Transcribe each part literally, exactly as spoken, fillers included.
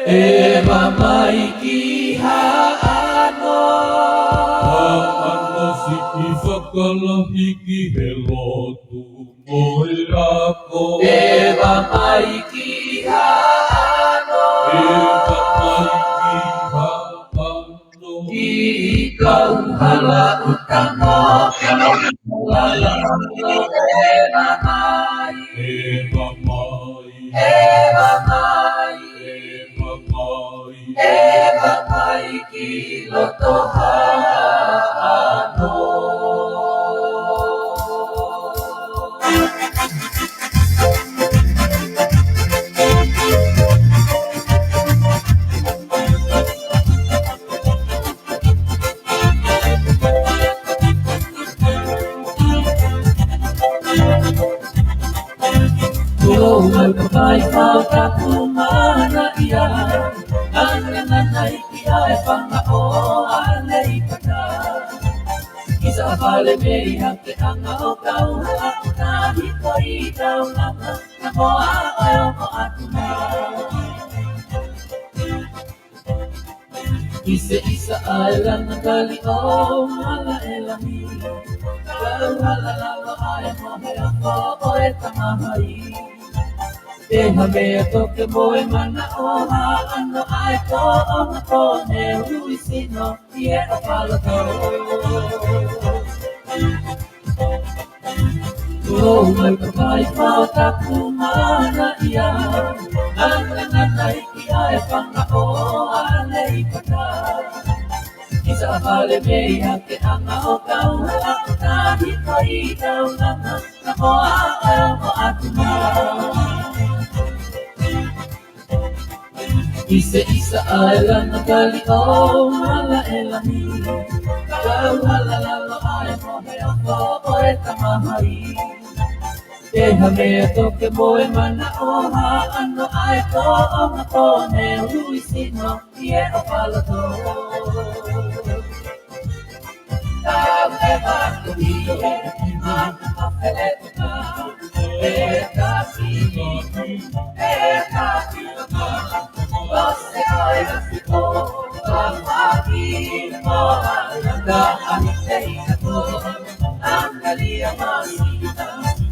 ʻEva mai ki Haʻano. Haʻano siʻi fakalahi ki he lotu mo e ako. ʻEva mai ki Haʻano. ʻEva mai ki Haʻano. Ki he kauhala ʻo Tanoa. ʻEva mai. ʻEva mai. ʻEva mai. ʻEva mai. ʻEva mai ki loto Haʻano. Kuo u mai papai fau tapu mana ia, ngana ngana i ki ai fanga o ale i pata. Kisa fale mei hake anga o kau ha aku tahi ko i tau ngana, na mo a o mo atu na. Isa, isa, ʻa e lana kali ʻo Malaʻelami. Kau hala lava ʻa e mohe ʻa ko ʻo e tamahai. Te ha meʻa toke mo e mana ʻo Haʻano ʻa e ko ʻo ma ko ne ui sino i e ʻo palato. Kuo u mai papai fau tapu mana ia, ngana ngana i ki ai fanga o ale i pata. Kisa fale mei hake anga o kau ha aku tahi ko i tau ngana, na mo a o mo atu na. Isa, isa, ʻa e lana kali ʻo Malaʻelami. Kau hala lava ʻa e mohe ʻa ko ʻo e tamahai. Te ha meʻa toke mo e mana ʻo Haʻano ʻa e ko ʻo ma ko ne ui sino i e ʻo palato.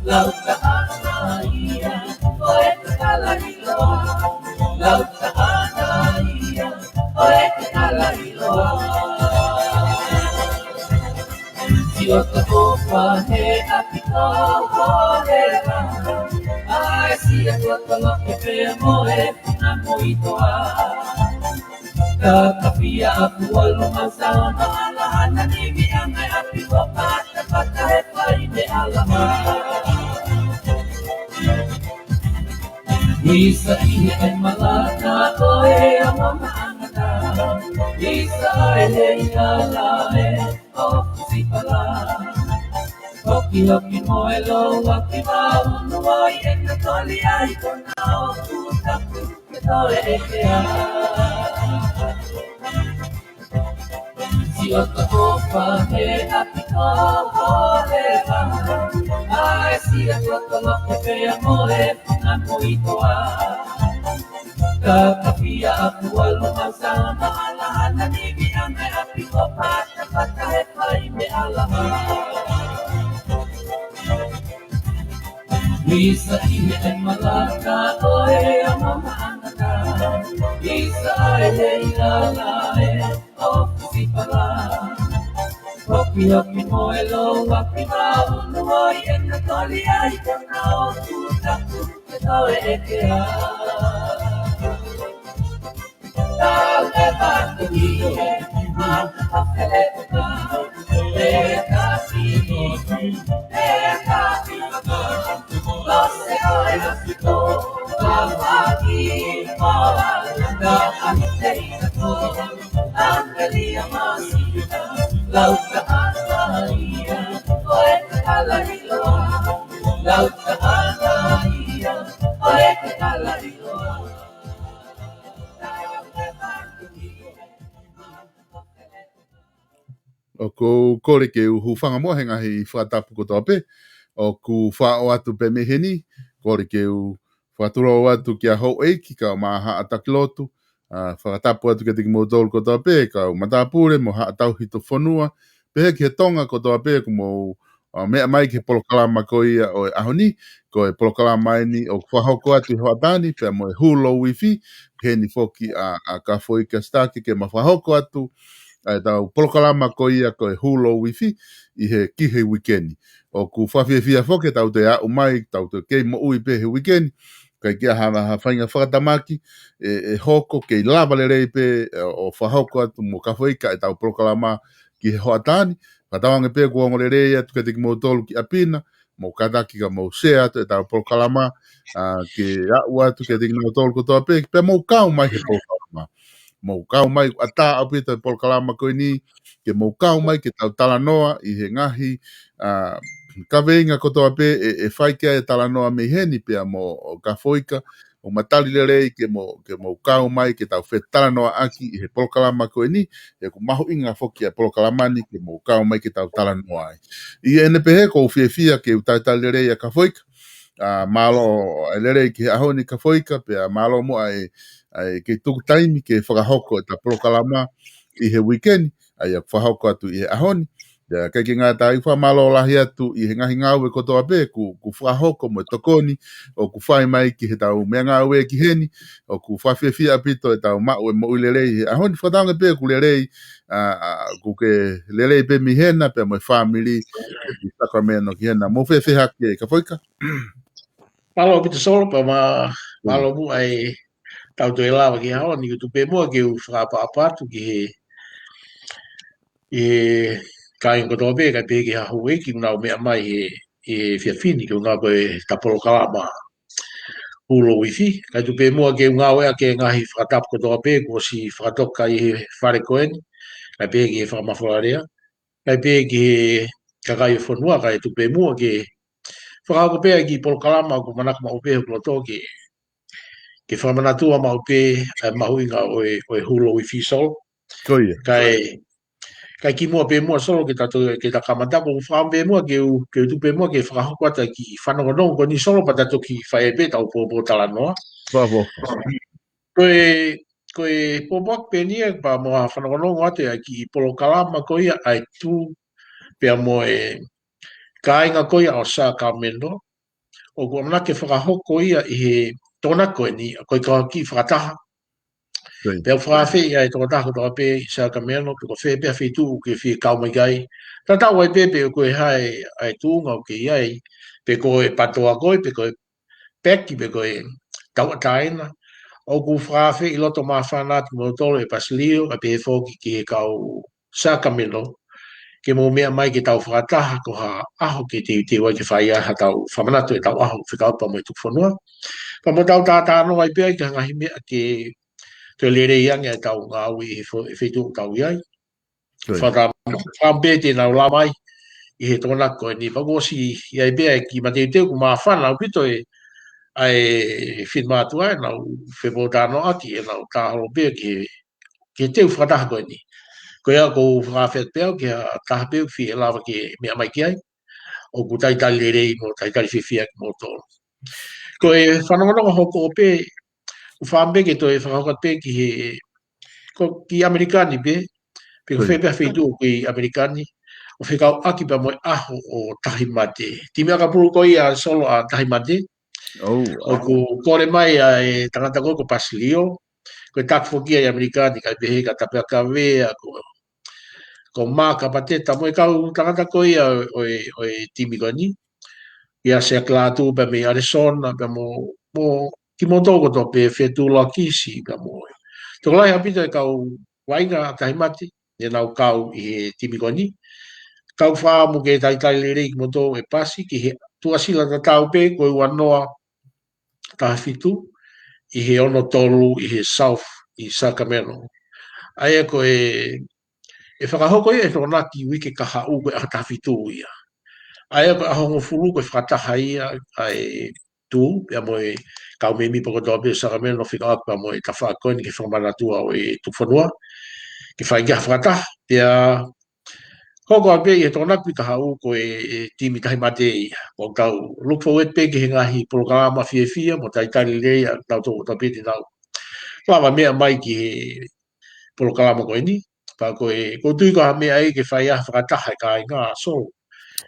Lau taʻata ia, ʻo e kala iloa. Lau taʻata ia, ʻo e kala iloa. Sio ta ʻofa he ʻapi ko Holeva. ʻAi sia tua tala ke pea mo e fina mo i toa. Ka ka fia aku alu ma sa ma ala hana ni mi anga ʻapi ko pata pata he fai me ala ma. Isa ʻi he ʻai malaka ko e ʻa ma ma anga ta. Isa ʻai he i ala e ʻo Fusipala. Hoki hoki mo e lou a ki vau no ai e na toli ai ko na o ku taku ke toe e ke a. Sio ta ʻofa he ʻapi ko Holeva. ʻAi sia tua tala ke pea mo e fina mo i toa. Ka ka fia aku alu ma sa ma ala hana ni mi anga ʻapi ko pata pata he fai me ala ma. Isa ʻi he ʻai malaka ko e ʻa ma ma anga ta. Isa ʻai he i ala e ʻo Fusipala. Hoki hoki mo e lou a ki vau no ai e na toli ai ko na o ku taku ke toe e ke a. Tau e patu i e, mata ka fele ka, e ka si, e ka si ka, lo se o e a si ko, ka wa ki, ko a ka a ni te i ka ko, a ka li a ma si ka, lau ka a ka i a, ko e ka la i lo a, lau ka a ka i a, ko e ka la i lo a. ʻOku ou kole ke u hūfanga muʻa he ngaahi fakatapu kotoa pē ʻoku faʻo atu pē mei heni. Kole ke u fakatulou atu kia Houʻeiki kae ʻumaʻā haʻa taki lotu, ʻA, fakatapu atu kiate kimoutolu kotoa pē, kau matāpule mo haʻa tauhi tuku fonua, pehē ki he Tonga kotoa pē kuo mou, ʻa, meʻa mai ki he polokalama ko ia ʻo e ʻaho ni, ko e polokalama eni ʻoku fakahoko atu ʻi he hoʻatā ni, pea mo e Hulu Wifi, heni foki ʻa, ʻa Kafoika Sitake ke ma fakahoko atu ʻa ʻetau polokalama ko ia ko e Hulu Wifi ʻi he ki he uike ni. ʻOku fakafiefia foki ʻetau toe aʻu mai, tau toe kei moʻui pē he uike ni, kae ʻikai ke ʻi ai ha, ha faʻahinga fakatamaki ʻe, ʻe hoko, kei lava lelei pē ʻo, ʻo fakahoko atu mo Kafoika ʻetau polokalama ki he hoʻatā ni. Fakatauange pē kuo ongo lelei atu kiate kimoutolu ki ʻapi na, mou kātaki ka mou share atu ʻetau polokalama, ʻa, ke aʻu atu kiate kinautolu kotoa pē, pea mou kau mai he polokalama. Mou kau mai, ʻatā ʻaupito e polokalama ko eni, ke mou kau mai ke tau talanoa ʻi he ngaahi, ʻa, kaveinga kotoa pē ʻe, ʻe fai ki ai e talanoa mei heni pea mo Kafoika, ʻoku ma tali lelei ke mou, ke mou kau mai ke tau fetalanoaʻaki ʻi he polokalama ko eni, he ʻoku mahuʻinga foki ʻa e polokalama ni ke mou kau mai ke tau talanoa ai. ʻI heʻene pehē ʻoku ou fiefia ke u talitali lelei ʻa Kafoika, ʻa, mālō e lelei ki he ʻaho ni Kafoika, pea mālō muʻa e, ʻa e kei tuku taimi ke fakahoko ʻeta polokalama ʻi he uike ni, ʻa ia ʻoku fakahoko atu ʻi he ʻaho ni. Pea ʻikai ke ngata ai, fakamālō lahi atu ʻi he ngaahi ngāue kotoa pē kuo, kuo fakahoko mo e tokoni ʻoku fai mai ki heʻetau meʻangāue ki heni, ʻoku fakafiefia ʻaupito ʻetau maʻu e moʻui lelei he ʻaho ni. Fakatauange pē ʻoku lelei, ʻa, ʻa, ʻoku ke lelei pē mei hena, pea mo e fāmili ʻi Sacramento ki hena. Mou fēfē hake Kafoika? Mālō ʻaupito Solo, pea ma, mālō muʻa e tau toe lava ki he ʻaho ni, ʻoku tuku pē muʻa ke u fakaʻapaʻapa atu ki he, ʻi he kāinga kotoa pē, kae pehē ki he houʻeiki ʻoku nau meʻa mai he, he efiafi ni, ke ʻuhinga ko ʻeta polokalama Hulu Wifi, kae tuku pē muʻa ke u ngāueʻaki e ngaahi fakatapu kotoa pē kuo ʻosi fakatoka ʻi he fale ko eni, kae pehē ki he fakamafola lea, kae pehē ki he kakai ʻo e fonua, kae tuku pē muʻa ke fakahoko pē ʻa e kiʻi polokalama ʻoku manako maʻu pē hoku loto ke, ke fakamanatua maʻu pē ʻa e mahuʻinga ʻo e, ʻo e Hulu Wifi Solo. Ko ia. Kae, kae kimuʻa pē muʻa Solo ke ta toe, ke ta kamata, ʻoku ou fakaʻamu pē muʻa ke u, ke u tuku pē muʻa ke fakahoko atu e kiʻi fanongonongo ko eni Solo pea ta toki fai ai pē ʻetau pōpōtalanoa. Fakafo. Ko e, ko e pōpoaki pē eni ia pea mo ha fanongonongo atu ʻa e kiʻi polokalama ko ia ʻa e Tū pea mo e kāinga ko ia ʻo Sacramento, ʻoku ʻamanaki ke fakahoko ia ʻi he Tokonaki ko eni, ko e kau kiʻi fakataha. Ko ia. Pea ʻoku fakaafeʻi ʻa e tokotaha kotoa pē ʻi Sacramento, pe ko fē pē ʻa e feituʻu ʻoku ke fie kau mai ki ai. Tatau ai pē pe ko e hā e, ʻa e tuʻunga ʻoku ke ʻi ai, pe ko e PATOA koe, pe ko e PAC, pe ko e tauʻatāina. ʻOku fakaafeʻi loto māfana atu kimoutolu ʻe Pasilio, kae pehē foki ki he kau Sacramento, ke mou meʻa mai ke tau fakataha ko ha ʻaho ke teuteu ai ke fai ai haʻatau fakamanatu ʻetau ʻaho fekauʻaki pea mo e tuku fonua. Pea mo tau tātānaki pē ai ki he ngaahi meʻa ke toe lelei ange ʻetau ngāue ʻi he fo-, ʻi he feituʻu ʻoku tau ʻi ai. Ko ia. Fakatauange pē te nau lava mai ʻi he Tokonaki ko eni, pea kuo ʻosi ʻi ai pē ʻa e kiʻi mateuteu, ʻoku māfana ʻaupito e, ʻa e finemātuʻa ʻenau fepōtalanoaʻaki, ʻenau tā holo pē ki he, ki he teu fakataha ko eni. Ko ia ʻoku ou fakaafeʻi pē au ki ha taha pē ʻoku fie lava ke meʻa mai ki ai. ʻOku talitali lelei mo talitali fiefia kimoutolu. Ko e fanongonongo hoko pē, ʻoku ou fakaʻamu pē ke toe fakahoko pē ki he, ko ki ʻAmelika ni pē, pe ko Ko ia. fē pē ʻa e feituʻu ʻoku ʻi ʻAmelika ni, ʻo fekauʻaki pea mo e ʻaho ʻo Tahi Mate. Timi ʻakapulu ko ia Solo ʻa Tahi Mate. ʻOu, ʻoku kole mai ʻa e tangata ko, ko Pasilio, ko e taki foki ia ʻi ʻAmelika ni, kae pehē kia Tapea Kavea, ko, ko Maka Pateta, mo e kau tangata ko ia ʻo, ʻo e, ʻo e timi ko eni. ʻIa Sea Klatu pea mei Arizona, pea mo, mo kimoutolu kotoa pē Fetulakisi, pea mo. Tokolahi ʻaupito e kau vaʻinga Tahi Mate, ne nau kau ʻi he timi ko eni. Kau fakaʻamu ke talitali lelei kimoutolu ʻe Pasi, ki he tuʻasila tatau pē, ko e ua noa taha fitu, ʻi he ono tolu, ʻi he South, ʻi Sacramento. ʻA ia ko e, ʻe fakahoko ia ʻi he Tokonaki uike kahaʻu ko e ʻaho taha fitu ia. ʻA ia ko e ʻaho hongofulu ko e fakataha ia, ʻa e Tū, pea mo e kau mēmipa kotoa pē Sacramento fekauʻaki pea mo e tafaʻaki ko eni ke fakamanatua ʻo e tuku fonua. Ke fai ki ai ha fakataha, pea hoko atu pē ʻi he Tokonaki kahaʻu ko e, e timi Tahi Mate ia. ʻOku tau look forward pē ki he ngaahi polokalama fiefia, mo talitali lelei ʻa tautolu kotoa pē te nau. lava meʻa mai ki he polokalama ko eni. Pea ko e, ko e tui ko ha meʻa ai ke fai ai ha fakataha e kāinga, Solo.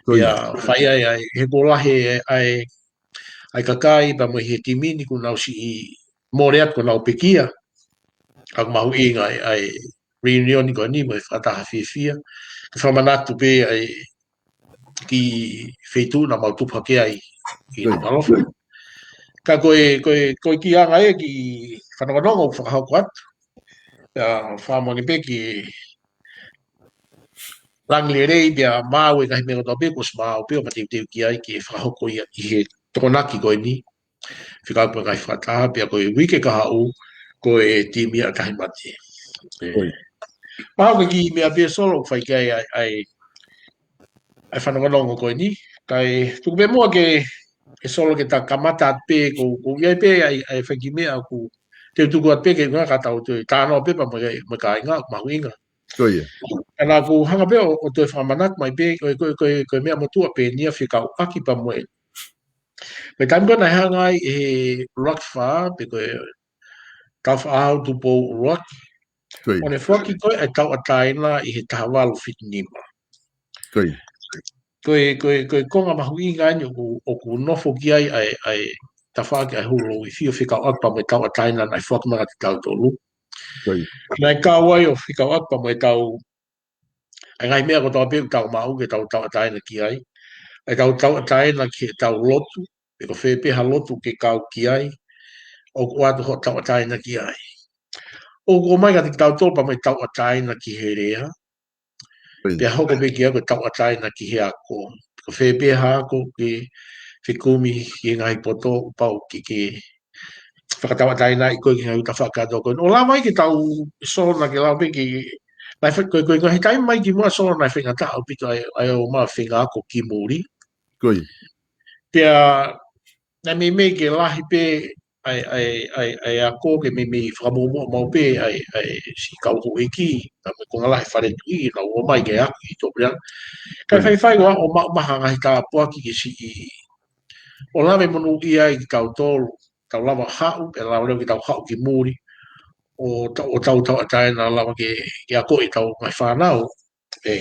Ko ia. Ia, fai ai, ai, he ko e lahi e, ai, ai kakai, pea mo e he timi ni kuo nau siʻi mole atu kuo nau pekia. ʻOku mahuʻinga ai, ai reunion ko eni mo e fakataha fiefia. Ke fakamanatu pē ai ki he feituʻu naʻa mau tupu hake ai ʻi Nukuʻalofa. Ka ko e, ko e, ko e kiʻi anga ē kiʻi fanongonongo ʻoku fakahoko atu. ʻIa, fakamolemole pē ki he langi lelei pea maau e ngaahi meʻa kotoa pē, kuo ʻosi maau pē ʻo mateuteu ki ai ke fakahoko ia ʻi he Tokonaki ko eni. Fekauʻaki mo e ngaahi fakataha pea ko e uike kahaʻu, ko e timi ʻa Tahi Mate. ʻE. Ko ia. Maau ke kiʻi meʻa pē, Solo, ʻoku fai ki ai, ai, ai, ai fanongonongo ko eni. Kae tuku pē muʻa ke, ʻe Solo ke ta kamata atu pē, ko, ko ia pē ai, ai fai kiʻi meʻa ʻoku te u tuku atu pē ke ngā ka tau toe talanoa pē pea mo e, mo e kāinga, mahuʻinga. Ko ia. Ka naʻa ku hanga pē ʻo, ʻo toe fakamanatu mai pē, ko e, ko e, ko e, ko e meʻa motuʻa pē eni ia fekauʻaki pea mo e. Ko e taimi ko ē naʻe hanga ai ʻe he ʻUluaki Fā, pe ko e Tāufaʻāhau Tupou ʻUluaki. Ko ia. ʻO ne foaki ko ē ʻa e tauʻatāina ʻi he taha valu fitu nima. Ko ia. Ko e, ko e, ko e konga mahuʻinga eni ʻoku, ʻoku nofo ki ai ʻa e, ʻa e tafaʻaki ʻa e Hulu ʻo e Uifi ʻo fekauʻaki pea mo e tauʻatāina naʻe foaki mai kiate kitautolu. Ko ia. Naʻe kau ai ʻo fekauʻaki pea mo e tau, ʻa e ngaahi meʻa kotoa pē ʻoku tau maʻu ke tau tauʻatāina ki ai. ʻA e tau tauʻatāina ki he tau lotu, pe ko fē pē ha lotu ke kau ki ai, ʻoku ʻoatu hoʻo tauʻatāina ki ai. ʻOku ʻomai kiate kitautolu pea mo e tauʻatāina ki he lea, Ko ia. Pea hoko pē ki ai ko e tauʻatāina ki he ako. Ko fē pē ha ako ke fekumi ki he ngaahi poto, kuo pau ke, ke fakatauʻatāinaʻi koe ki he ngaahi ʻuta fakakātoa ko ē. ʻO lava ai ke tau, Solo, ke lau pē ki, naʻe fai, ko e, ko e ngaahi taimi mai kimuʻa, Solo, naʻe faingataʻa ʻaupito ai, ai ʻo maʻu faʻahinga ako ki muli. Ko ia. Pea, naʻe meimei ke lahi pē ʻa e, ʻa e, ʻa e, ʻa e ako ke meimei fakamuʻomuʻa maʻu pē ʻa e, ʻa e siʻi kau houʻeiki, ka mo e konga lahi fale tuʻi, naʻa nau ōmai ke ako ʻi Topia. Kae Mm. faifai ʻo, ʻo maʻu mai ha ngaahi tāpuaki ke siʻi, ʻo lave monūʻia ai kitautolu, tau lava haʻu, pea lava leva ke tau haʻu ki muli, ʻo tau, ʻo tau tauʻatāina lava ke, ke akoʻi ʻetau ngaahi fānau, ʻe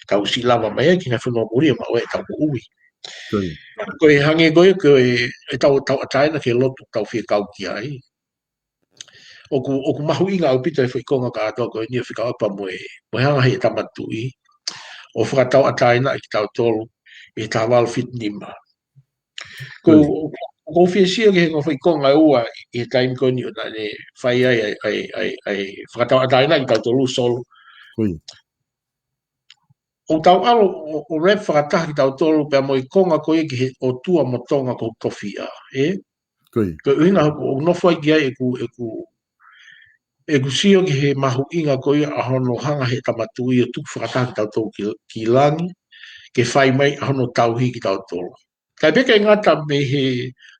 tau siʻi lava mai ai ki he ngaahi fonua muli ʻo maʻu ai ʻetau moʻui. Ko ia. Ko e hangē ko ē, ko e, ʻetau tauʻatāina ki he lotu ʻoku tau fekau ki ai. ʻOku, ʻoku mahuʻinga ʻaupito e foʻi konga kātoa ko eni ʻo fekauʻaki pea mo e, mo e hanga ʻe he Tama Tuʻi ʻo fakatauʻatāinaʻi kitautolu ʻi he taha valu fitu nima. Ko, Ko ia. ʻoku ou fie sio ki he ongo foʻi konga ʻe ua ʻi he taimi ko eni ʻo naʻa ne fai ai, ai, ai, ai, ai fakatauʻatāinaʻi kitautolu, Solo. Ko ia. ʻOku tau ʻalu ʻo, ʻo wrap fakataha kitautolu pea mo e konga ko ia ki he ʻOtua mo Tonga ko hoku tofiʻa, ē? Ko ia. Ko e ʻuhinga ʻoku ou nofo ai ki ai ʻeku, ʻeku, ʻeku sio ki he mahuʻinga ko ia ʻa hono hanga ʻe he Tama Tuʻi ʻo tuku fakataha kitautolu ki, ki langi, ke fai mai ʻa hono tauhi kitautolu. Kae pehē ʻikai ngata mei he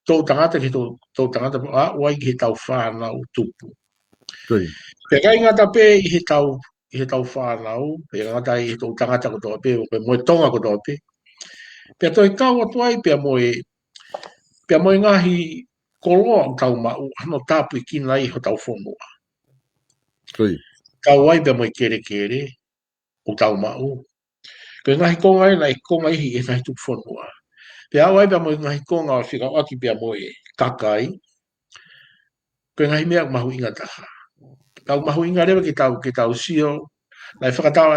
toʻutangata ki he toʻu, toʻutangata, pea ʻoku ʻi ai ki he tau fānau tupu. Ko ia. Pea ʻikai ngata pē ʻi he tau, ʻi he tau fānau, pea ngata ʻi he toʻutangata kotoa pē, pea mo e Tonga kotoa pē. Pea toe kau atu ai pea mo e, pea mo e ngaahi koloa ʻoku tau maʻu, ʻa hono tāpuekina ai hotau fonua. Ko ia. Kau ai pea mo e kelekele ʻoku tau maʻu. Ko e ngaahi konga ē naʻe konga ʻi he, ʻi he ngaahi tupu fonua. Pea ʻoku ʻi ai pea mo e ngaahi konga ʻo fekauʻaki pea mo e kakai. Ko e ngaahi meʻa mahuʻinga taha. Tau mahuʻinga leva ke tau, ke tau sio. Naʻe fakatau,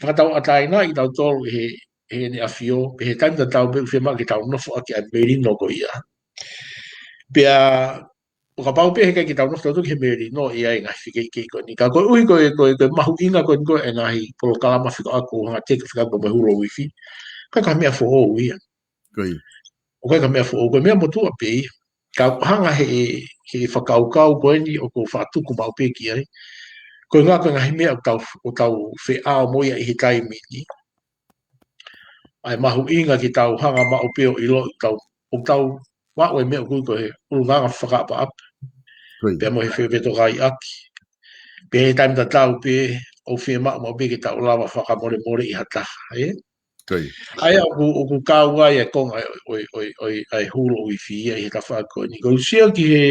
fakatauʻatāinaʻi kitautolu ʻe he, ʻe Heʻene ʻAfio, pea ʻi he taimi tatau pē ʻoku fiemaʻu ke tau nofo ʻaki ʻa e melino ko ia. Pea, ʻo kapau pē heʻikai ke tau nofo tautolu ki he melino, ʻe ʻi ai e ngaahi fekeʻikeʻi ko eni. Ka koeʻuhi ko e, ko e, ko e mahuʻinga ko eni ko e ngaahi polokalama fekauʻaki ʻoku hanga ʻe he teka fekauʻaki mo e Hulu ʻo e Uifi. ʻIkai ko ha meʻa foʻou ia. Ko ia. ʻOku ʻikai ko ha meʻa foʻou, ko e meʻa motuʻa pē ia. Ka ʻoku hanga ʻe he, he fakakaukau ko eni ʻoku ou faʻa tuku maʻu pē ki ai. Ko e ngaahi, ko e ngaahi meʻa ʻoku tau, ʻoku tau feʻao mo ia ʻi he taimi ni. ʻA e mahuʻinga ke tau hanga maʻu pē ʻo ʻiloʻi ʻoku tau, ʻoku tau maʻu e meʻa ʻoku ui ko e ʻulungaanga fakaʻapaʻapa. Ko ia. Pea mo e fefetokaiʻaki. Pea ʻi he taimi tatau pē ʻoku fiemaʻu maʻu pē ke tau lava fakamolemoleʻi ha taha, ē? Ko ia. ʻA ia ʻoku, ʻoku kau ai e konga ʻo e, ʻo e, ʻo e, ʻo e Hulu ʻo e Uifi ia ʻi he tafaʻaki ko eni. Ko e sio ki he,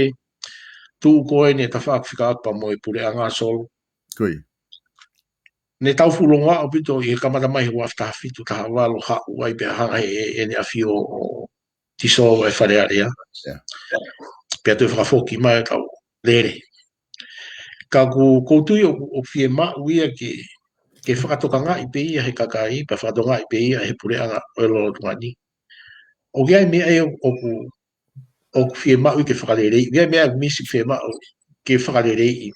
tuʻu ko ē ʻene tafaʻaki fika apa mo e puleʻanga Solo. Ko ia. Ne tau fuʻu longoaʻa ʻaupito ʻi he kamata mai he ua afe taha fitu taha valu haʻu ai pea hanga he, he, ʻEne ʻAfio ʻo, ʻo dissolve e Fale Alea. Yeah. Pea toe fakafoki mai ʻetau lele. Ka ʻoku, ʻoku ou tui ʻoku, ʻoku fiemaʻu ia ke, ke fakatokangaʻi pē ia he kakai, pea fakatokangaʻi pē ia he puleʻanga ʻo e lolotonga ni. ʻOku ʻi ai e meʻa ia ʻoku, ʻoku fiemaʻu ke fakaleleiʻi, ʻi ai e meʻa ʻoku misi fiemaʻu ke fakaleleiʻi.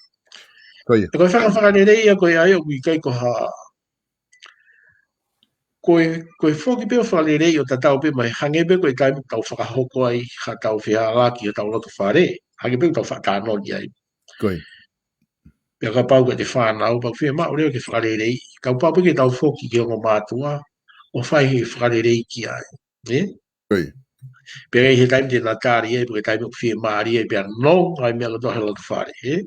Ko ia. Ko e faka-, fakaleleiʻi ia ko ia ʻoku ʻikai ko ha, ko e, ko e foki pē ʻo fakaleleiʻi ʻo tatau pē mo e hangē pē ko e taimi ʻoku tau fakahoko ai haʻatau fehālaaki ʻi hotau loto fale. Hangē pē ʻoku tau fakatātā ki ai. Ko ia. Pea kapau ko e fānau, pea ʻoku fiemaʻu leva ke fakaleleiʻi. Kapau pē ke tau foki ki he ongo mātuʻa, ʻo fai e fakaleleiʻi ki ai. Ē? Ko ia. Pea ʻi he taimi te na tali ai, pe ko e taimi ʻoku fiemālie ai, pea nonga e meʻa kotoa he loto fale, ē?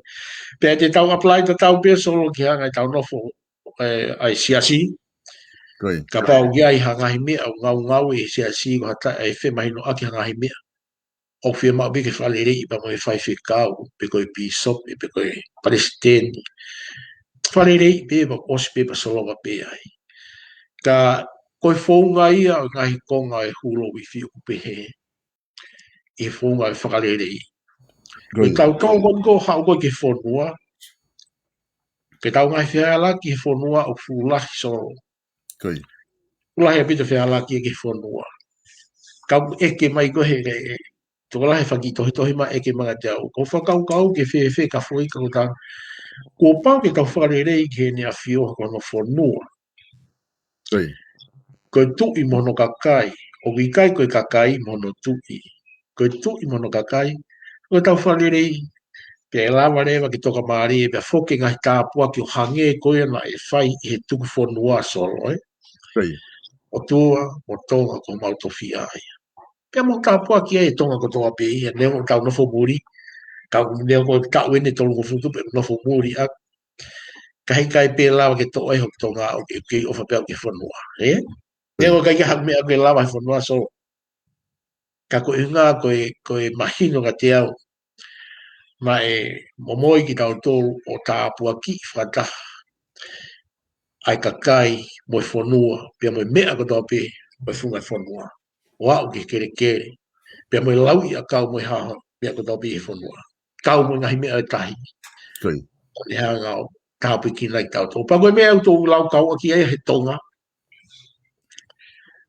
Pea te tau apply tatau pē Solo ki he anga ʻetau nofo, ē, ʻa e siasi. Ko ia. Kapau ʻoku ʻi ai ha ngaahi meʻa ʻoku ngaungaue he siasi, ko ha taha ʻe femahinoʻaki ha ngaahi meʻa, ʻoku fiemaʻu pē ke fakaleleiʻi pea mo e faifekau, pe ko e pīsope, pe ko e palesiteni. Fakaleleiʻi pē, pea ʻosi pē pea solova pē ai. Ka ko e founga ia ʻo e ngaahi konga ʻo e hulo uifi ʻoku pehē, ʻi he founga ʻo e fakaleleiʻi. Ko ia. Ko e tau tau ko eni ko e haʻu ko ē ki he fonua, ke tau ngaahi fehālaaki he fonua ʻoku fuʻu lahi Solo. Ko ia. Fuʻu lahi ʻaupito fehālaaki ki he fonua. Ka ʻoku ʻeke mai ko ē he, he, he tokolahi e fanga kiʻi tohitohi mai ʻeke mai kiate au. Ko e fakakaukau ke fēfē Kafoika ko e tau. Kuo pau ke tau fakaleleiʻi ki heʻene ʻAfio ko hono fonua. Ko ia. Ko e tuʻi mo hono kakai, ʻoku ʻikai ko e kakai mo hono tuʻi. Ko e tuʻi mo hono kakai, ko e tau fakaleleiʻi, pea ʻe lava leva ke tokamālie, pea foki e ngaahi tāpuaki ʻo hangē ko ia naʻe fai ʻi he tuku fonua Solo, ē? Ko ia. ʻOtua mo Tonga ko homau tofiʻa ia. Pea mo tāpuakiʻi ai e Tonga kotoa pē ia, neongo ʻetau nofo muli, ka neongo e taʻu eni ʻe tolungofulu tupu ʻe nofo muli, ʻa, ka heʻikai pē lava ke toʻo ai hoku Tonga ʻo ke, ke ʻofa pē au ki he fonua, ē? Neongo ʻikai ke ha meʻa ke lava he fonua Solo. Ka ko e ʻuhinga ko e, ko e mahino kiate au, naʻe momoi kitautolu ʻo tāpuakiʻi fakataha ʻa e kakai mo e fonua, pea mo e meʻa kotoa pē ʻo e funga fonua. ʻO aʻu ki he kelekele, pea mo e lauʻi ʻakau mo e hā ha meʻa kotoa pē ʻi he fonua. Kau mo e ngaahi meʻa ʻo e tahi. Ko ia. ʻO ne hanga ʻo tāpuekina kitautolu. Pea ko e meʻa ʻoku tau laukau ʻaki ai he Tonga.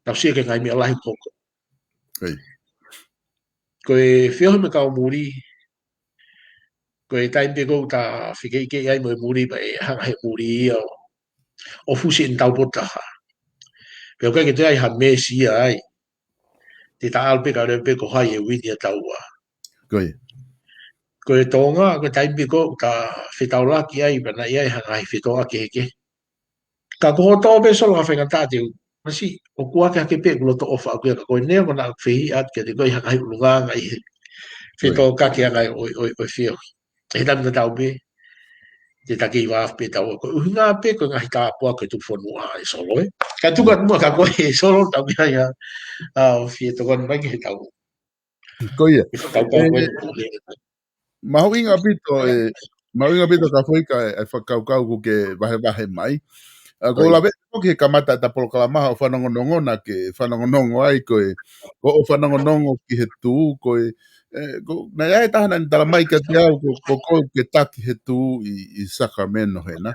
Tau sio ki he ngaahi meʻa lahi ʻoku hoko. Ko ia. Ko e feohi mo e kau muli, ko e taimi pē ko ē ʻoku ta fekeʻikeʻi ai mo e muli pea ʻe hanga he muli ia ʻo, ʻo fusi ʻenau taupotu taha. Pea ʻoku ʻikai ke toe ʻi ai ha meesi ia ai. Te ta ʻalu pē kae ʻoua pē ko hai ʻe uini ʻa taua. Ko ia. Ko e Tonga, ko e taimi pē ko ē ʻoku ta fetaulaki ai, pea naʻe ʻi ai ha ngaahi fetōʻaki kehekehe. Ka ko hoʻo tō pē Solo ka faingataʻa te u, masiʻi, ʻoku ʻohake hake pē ʻeku loto ʻofa ʻaʻaku ia ka ko e neongo naʻa ku fehiʻa atu kiate koe ʻi ha ngaahi ʻulungaanga ʻi he fetōʻaki ʻa e ngaahi ʻo, ʻo, ʻo e feohi. He taimi tatau pē, te ta kei vāofi pē taua. Ko e ʻuhinga pē ko e ngaahi tāpuaki ʻo e tuku fonua ʻe Solo, ē. Ka tuku atu muʻa kia koe ʻe Solo, tau meʻa ia, ʻa, ʻo fie tokoni mai ki he tau. Ko ia. ʻI he fakakaukau ko ē ʻoku lele. Mahuʻinga ʻaupito ē, mahuʻinga ʻaupito Kafoika e, e fakakaukau ʻoku ke vahevahe mai. ʻA, ko e lave ʻoku ke kamata ʻeta polokalama ʻo fanongonongo naʻa ke fanongonongo ai ko e, ko hoʻo fanongonongo ki he tū, ko e, ē, ko, naʻe ʻi ai e taha naʻa ne tala mai kiate au, ko, ko, ko e taki he tū ʻi, ʻi Sacramento hena.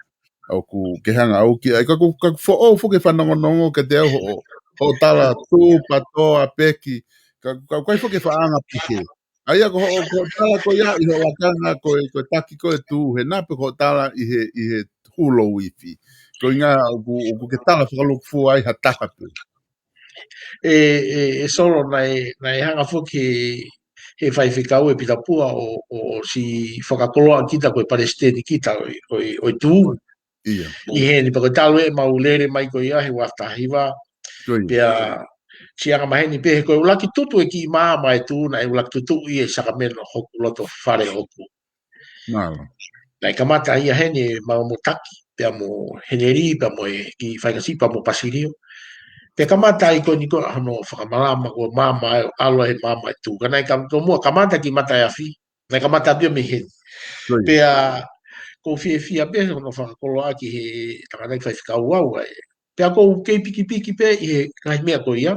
ʻOku ke hanga ʻo ʻuki ai, ka ʻoku, ka ʻoku foʻou foki e fanongonongo kiate au hoʻo, hoʻo tala tū, patoa, peki, ka, ka ʻoku ʻikai foki e faʻahinga pehē. ʻA ia ko hoʻo, ko hoʻo tala ko ia ʻi hoʻo lakanga ko e, ko e taki ko e tū hena pe ko hoʻo tala ʻi he, ʻi he hulo uifi. Ko e ʻuhinga ʻoku, ʻoku ke tala fakalūkufua ai ha taha pē. ʻE, ʻe, ʻe Solo naʻe, naʻe hanga foki he, he faifekau ʻe Pita Pua ʻo, ʻo siʻi fakakoloa kita ko e palesiteni kita ʻo, ʻo, ʻo e tū. Ia. ʻI heni pea ko e talu ʻemau lele mai ko ia he ua afe taha hiva. Ko ia. Pea siʻi anga maheni pē he ko e ʻuluaki tutu e kiʻi maama e tū naʻe ʻuluaki tutuʻi ʻi Sacramento hoku loto fale ʻoʻoku. Mālō. Naʻe kamata ia heni ʻemau mo Taki, pea mo Heneli, pea mo e kiʻi faʻahinga siʻi, pea mo Pasilio. Pea kamata ai ko eni ko hono fakamalama ko e maama ʻe ʻalu he maama e tū. Ka naʻe kam-, tomuʻa kamata ki Mataeafi. Naʻe kamata pē ia mei heni. Pea ʻoku ou fiefia pē hono fakakoloa ki he tangataʻeiki faifekau au ai. Pea ʻoku ou kei pikipiki pē ʻi he ngaahi meʻa ko ia.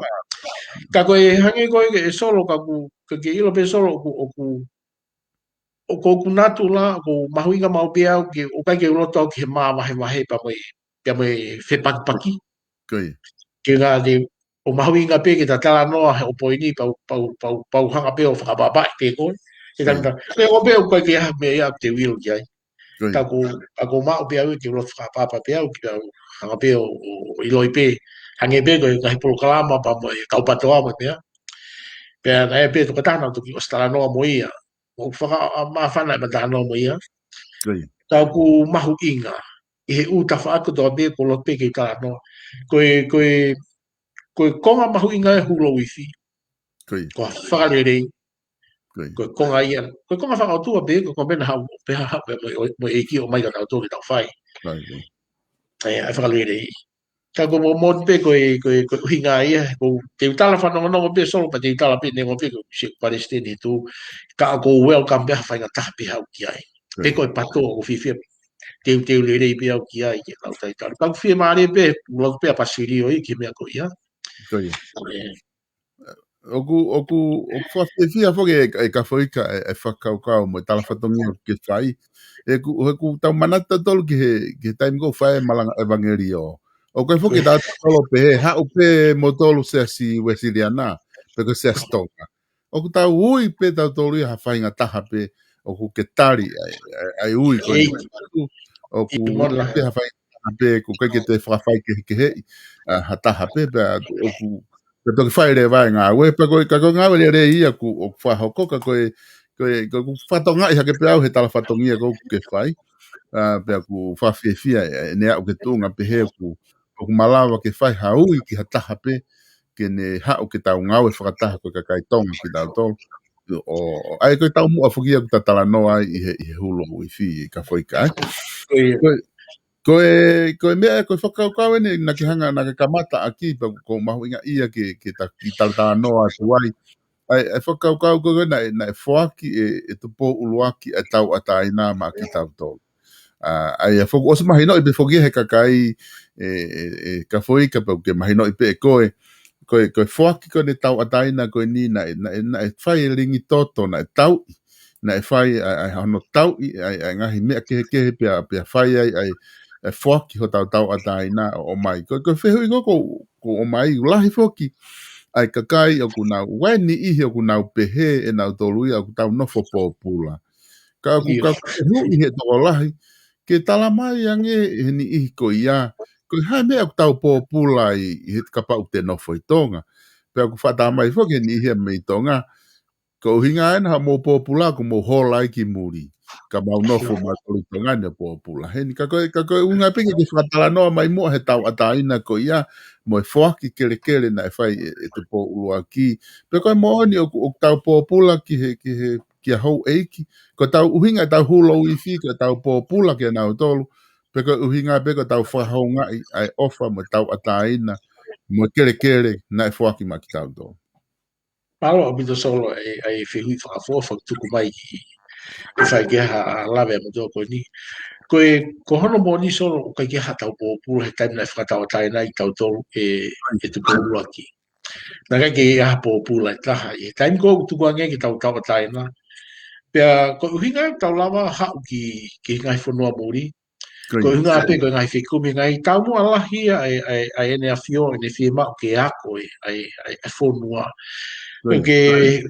Ka ko e hangē ko ē ʻe Solo ka ʻoku, ka ke ʻilo pē Solo ʻoku, ʻoku, ʻoku, ʻoku natula, ʻoku mahuʻinga maʻu pē au ke, ʻoku ʻikai ke u loto au ki he māvahevahe pea mo e, pea mo e fepakipaki. Ke ngā te, ʻoku mahuʻinga pē ke ta talanoa he ʻo poini pau, pau, pau, pau hanga pē ʻo fakapapauʻi pē koe. Ke tangata, ke o pē ʻoku ʻikai ke ʻi ai ha meʻa ia te u ʻilo ki ai. Ka ʻoku, ka ʻoku maʻu pē au ke u loto fakapapauʻi pē au ke u hanga pē ʻo, ʻo, ʻo ʻiloʻi pē. Hangē pē ko e ngaahi polokalama pea mo e kau PTOA mo e meʻa. Pea naʻe pē tokotaha naʻa ku toki ʻosi talanoa mo ia. ʻOku fakamāfana ʻema talanoa mo ia. Ka ʻoku mahuʻinga ʻi he ʻū tafaʻaki kotoa pē ʻoku ou loto pē ke talanoa. Ko e, ko e, ko e konga mahuʻinga e Hulu Uifi. Ko e fakalelei. Ko e konga ia. Ko e konga fakaʻotua pē, ko e konga pē naʻa haʻu, pē haʻu, haʻu, pē mo, mo e ʻEiki ʻo mai ka tau toki tau fai. ʻE, ʻa e fakalelei. Ka ʻoku ou moʻoni pē ko e, ko e, ko e ʻuhinga ia, ʻoku ou tala fanongonongo pē Solo pea te u tala pē neongo pē ko e siʻi palesiteni tu, ka ʻoku ou welcome pē ha faingataha pē haʻu ki ai. Pē ko e PTOA ʻoku ou fiefia pē. Te u, te u lelei pē au ki ai ke tau talitali. Ka ʻoku fiemālie pē, ʻoku ou loto pē ʻa Pasilio ia ki he meʻa ko ia. ʻE, ʻOku, ʻoku, ʻoku fakafiefia foki e, e Kafoika e, e fakakaukau mo e tala fatongia ʻoku ke fai. ʻE ku, he ʻoku tau manatu tautolu ki he, ki he taimi ʻoku fai e malanga ʻevangelio. ʻOku ʻi ai foki tautolu pehē, haʻu pē moutolu Siasi Uesiliana, pe ko Siasi Tonga. ʻOku tau ui pē tautolu ia ha faingataha pē, ʻoku ke tali ai, ai, ai ui ko ē. ʻOku ui pē ha faingataha pē, ʻoku ʻikai ke te fakafai kehekeheʻi, ʻa, ha taha pē, pea ʻoku, pea toki fai leva e ngāue, pea ko e, ka ko e ngāue lelei ia ʻoku, ʻoku fakahoko, ka ko e, ko e, ko e ʻoku fakatokangaʻi hake pē au he tala fatongia ʻoku ke fai, ʻa, pea ʻoku fakafiefia e, e, ne aʻu ki he tuʻunga pehē ʻoku, ʻoku malava ke fai ha ui ki ha taha pē, ke ne haʻu ke tau ngāue fakataha ko e kakai Tonga kitautolu. ʻO, ʻo, ʻa ia ko e taumuʻa foki ia ʻoku ta talanoa ai ʻi he, ʻi he Hulu Uifi ʻi Kafoika, ē. Ko e, ko e, ko e meʻa, ko e fakakaukau eni naʻa ke hanga, naʻa ke kamata ʻaki, pea ʻoku mahuʻinga ia ke, ke ta, ke talatalanoa atu ai. ʻA e, ʻa e fakakaukau ko ē naʻe, naʻe foaki ʻe, ʻe Tupou ʻUluaki ʻa e tauʻatāina maʻa kitautolu. ʻA, ʻa ia foki, ʻosi mahinoʻi pē foki he kakai, ʻe, ʻe, ʻe Kafoika pea ʻoku ke mahinoʻi pē ʻe koe, ko e, ko e foaki ko eni e tauʻatāina ko eni naʻe, naʻe, naʻe fai e lingi toto, naʻe tauʻi, naʻe fai ʻa e, ʻa e hono tauʻi, ʻa e, ʻa e ngaahi meʻa kehekehe pea, pea fai ai, ʻa e, ʻa e foaki hotau tauʻatāina ʻo, ʻomai. Ko e, ko e fehuʻi ko ē ʻoku, ʻoku ʻomai, ʻoku lahi foki ʻa e kakai ʻoku nau, ʻa e niʻihi ʻoku nau pehē ʻe nautolu ia ʻoku tau nofo pōpula. Ka ʻoku, ka ʻoku fehuʻi he tokolahi, ke tala mai ange he niʻihi ko ia, ko e hā e meʻa ʻoku tau pōpula ai, ʻi he kapau te nofo ʻi Tonga. Pea ʻoku fakatā mai foki he niʻihi ia mei Tonga, ko e ʻuhinga ena haʻamou pōpula ʻoku mou hola ai ki muli. Ka mau nofo mautolu ʻi Tonga ni ʻo pōpula. Heni, ka ko e, ka ko e ʻuhinga pē ke ke fakatalanoa mai muʻa he tauʻatāina ko ia, mo e foaki kelekele naʻe fai ʻe, ʻe Tupou ʻUluaki. Pea ko e moʻoni ʻoku, ʻoku tau pōpula ki he, ki he, kia houʻeiki. Ko ʻetau ʻuhinga ʻetau Hulu Uifi, ko ʻetau pōpula kia nautolu. Pea ko e ʻuhinga pē ko ʻetau fakahoungaʻi ʻa e ʻofa mo e tauʻatāina, mo e kelekele naʻe foaki maʻa kitautolu. Mālō ʻaupito Solo, ʻa e, ʻa e fehuʻi fakaʻofoʻofa ʻoku tuku mai ki, ʻe fai ki ai ha, ha lave ʻa e motuʻa ko eni. Ko e, ko hono moʻoni Solo, ʻoku ʻikai ke ʻi ai haʻatau pōpula he taimi naʻe fakatauʻatāina ai kitautolu ʻe, ʻe Tupou ʻUluaki. Naʻe ʻikai ke ʻi ai ha pōpula ʻe taha. ʻI he taimi ko ē ʻoku tukuange ai ke tau tauʻatāina. Pea ko e ʻuhinga ʻoku tau lava haʻu ki, ki he ngaahi fonua muli. Ko e ʻuhinga pē ko e ngaahi fekumi, ngaahi taumuʻa lahi ʻa e, ʻa e, ʻa e ʻEne ʻAfio, ʻene fiemaʻu ke ako e, ʻa e, ʻa e, ʻa e fonua. Ko e, ke,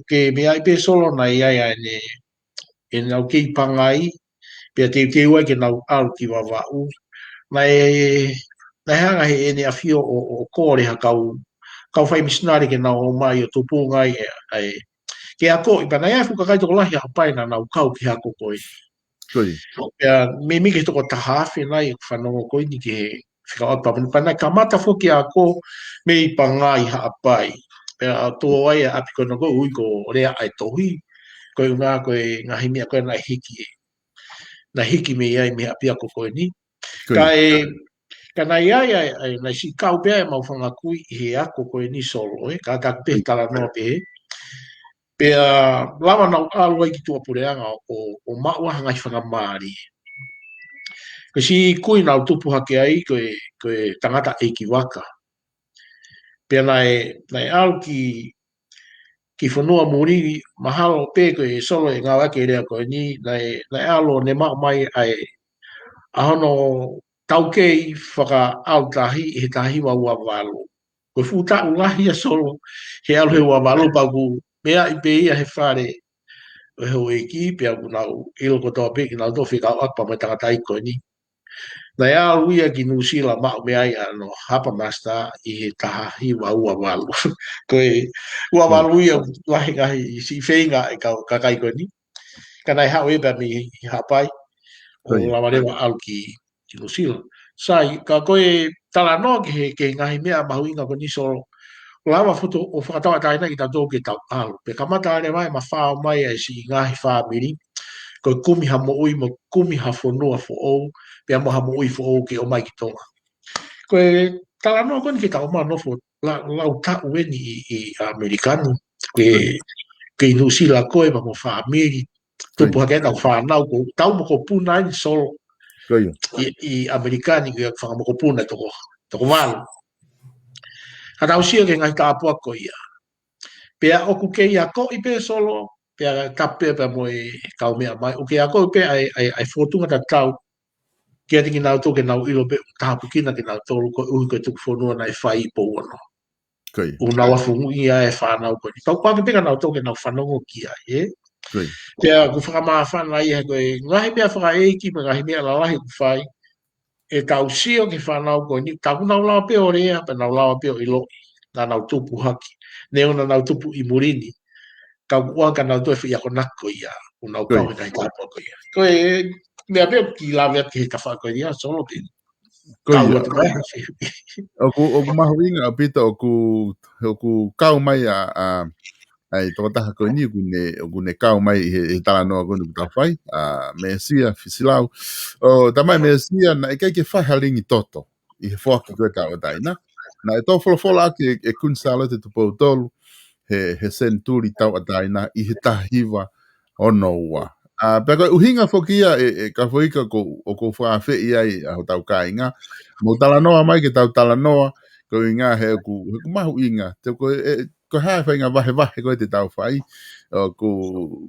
ke meaʻi pē Solo naʻe ʻi ai ʻa ʻene, ʻenau kei pangai, pea teuteu ai ke nau ʻalu ki Vavaʻu. Naʻe, naʻe hanga he ʻEne ʻAfio ʻo, ʻo kole ha kau, kau fai misinale ke nau ō mai ʻo tupunga ai e, ʻa e, ke akoʻi pea naʻe ʻi ai e fuʻu kakai tokolahi ʻa Haʻapai naʻa nau kau ki he ako ko ē. Pea meimei ki he toko taha afe nai ʻeku fanongo ko eni ki he fekauʻaki Papua Niu, pea naʻe kamata foki ako mei Pangai Haʻapai. Pea tō ai ʻa e ʻapi ko ena ko ē ʻoku ui ko Lea ʻa e Tohi. Ko e ʻuhinga ko e ngaahi meʻa ko ē naʻe hiki, naʻe hiki mei ai mei he ʻapiako ko eni. Ka e, ka naʻe ʻi ai, ʻa e, ʻa e, naʻe siʻi kau pē ʻemau fanga kui ʻi he ako ko eni Solo, ē, ka taku pē talanoa pē. Pea lava naʻa nau ʻalu ai ki tuʻapuleʻanga ʻo, ʻo maʻu ha ngaahi faingamālie. Ko e siʻi kui naʻa nau tupu hake ai ko e, ko e tangataʻeiki vaka. Pea naʻe, naʻe ʻalu ki, ki fonua muli, mahalo pē ko e Solo ʻe ngāueʻaki e lea ko eni, naʻe, naʻe ʻalu ʻo ne maʻu mai ʻa e, ʻa hono taukei fakaʻautahi ʻi he taha hiva ua valu. Ko e fuʻu taʻu lahi ʻa Solo, he ʻalu he ua valu pea ʻoku meaʻi pē ia he fale ʻo e houʻeiki, pea ʻoku nau ʻilo kotoa pē kinautolu fekauʻaki pea mo e tangataʻeiki ko eni. Naʻe ʻalu ia ki Nuʻusila maʻu mei ai ʻa hono Harbour Master ʻi he taha hiva ua valu. Ko e ua valu ia lahi ngaahi siʻi feinga ʻa e kau kakai ko eni. Ka naʻe haʻu ia pea mei Haʻapai, ʻo lava leva ʻalu ki, ki Nuʻusila. Sai, ka ko e talanoa ki he, ki he ngaahi meʻa mahuʻinga ko eni Solo, lava foto ʻo fakatauʻatāina kitautolu ke tau ʻalu. Pea kamata leva ʻe mafao mai ʻa e siʻi ngaahi fāmili, ko e kumi ha moʻui mo kumi ha fonua foʻou, pea mo ha moʻui foʻou ke ʻomai ki Tonga. Ko e talanoa ko eni ke tau ō mai ʻo nofo la-, lau taʻu eni ʻi, ʻi ʻAmelika ni, ke, ke ʻi Nuʻusila koe pea mo e fāmili, tupu hake ʻetau fānau, ko tau mokopuna eni Solo ʻi, ʻi ʻAmelika ni, ko e fanga mokopuna toko, toko valu. Ka tau sio ki he ngaahi tāpuaki ko ia. Pea ʻoku kei akoʻi pē Solo, pea tapu pē pea mo e kau meʻa mai, ʻoku kei akoʻi pē ʻa e, ʻa e, ʻa e fōtunga tatau kiate kinautolu ke nau ʻilo pē ʻoku tāpuekina kinautolu koeʻuhi ko e tukufonua naʻe fai ʻi Pouono. ʻOku nau afungia e fānau ko eni. Pea ʻoku ʻikai pē ke nau toe ke nau fanongo ki ai, ē? Pea ʻoku fakamāfana ia he ko e ngaahi meʻa fakaʻeiki mo e ngaahi meʻa lalahi ʻoku fai, ʻe tau sio ki he fānau ko eni, tā ʻoku nau lava pē ʻo lea, pea nau lava pē ʻo ʻiloʻi, naʻa nau tupu hake. Neongo naʻa nau tupu ʻi muli ni, ka ʻoku ʻikai ke nau toe fai akonaki ko ia, ʻoku nau kau he ngaahi tāpuaki ko ia. Ko e meʻa pē ʻoku kiʻi lave atu ki he tafaʻaki ko ia, Solo, pē. Ko ia. ʻOku, ʻoku mahuʻinga ʻaupito ʻoku, ʻoku kau mai ʻa, ʻa, ʻa e tokotaha ko eni ʻoku ne, ʻoku ne kau mai he, he talanoa ko eni ʻoku tau fai, ʻa Mesia Fisilau. ʻO, tamai Mesia, naʻe ʻikai ke fai ha lingi toto ʻi he foaki ko e tauʻatāina. Naʻe tō folofola ʻaki ʻe, ʻe Kuini Sālote Tupou Tolu he, he senituli tauʻatāina ʻi he taha hiva ono ua. ʻA, pea ko e ʻuhinga foki ia ʻe, ʻe Kafoika ko, ʻoku ou fakaafeʻi ai ʻa hotau kāinga. Mou talanoa mai ke tau talanoa, ko e ʻuhinga he ʻoku, he ʻoku mahuʻinga. Te ko e, ko e hā e faʻahinga vahevahe ko ē te tau fai. ʻOku,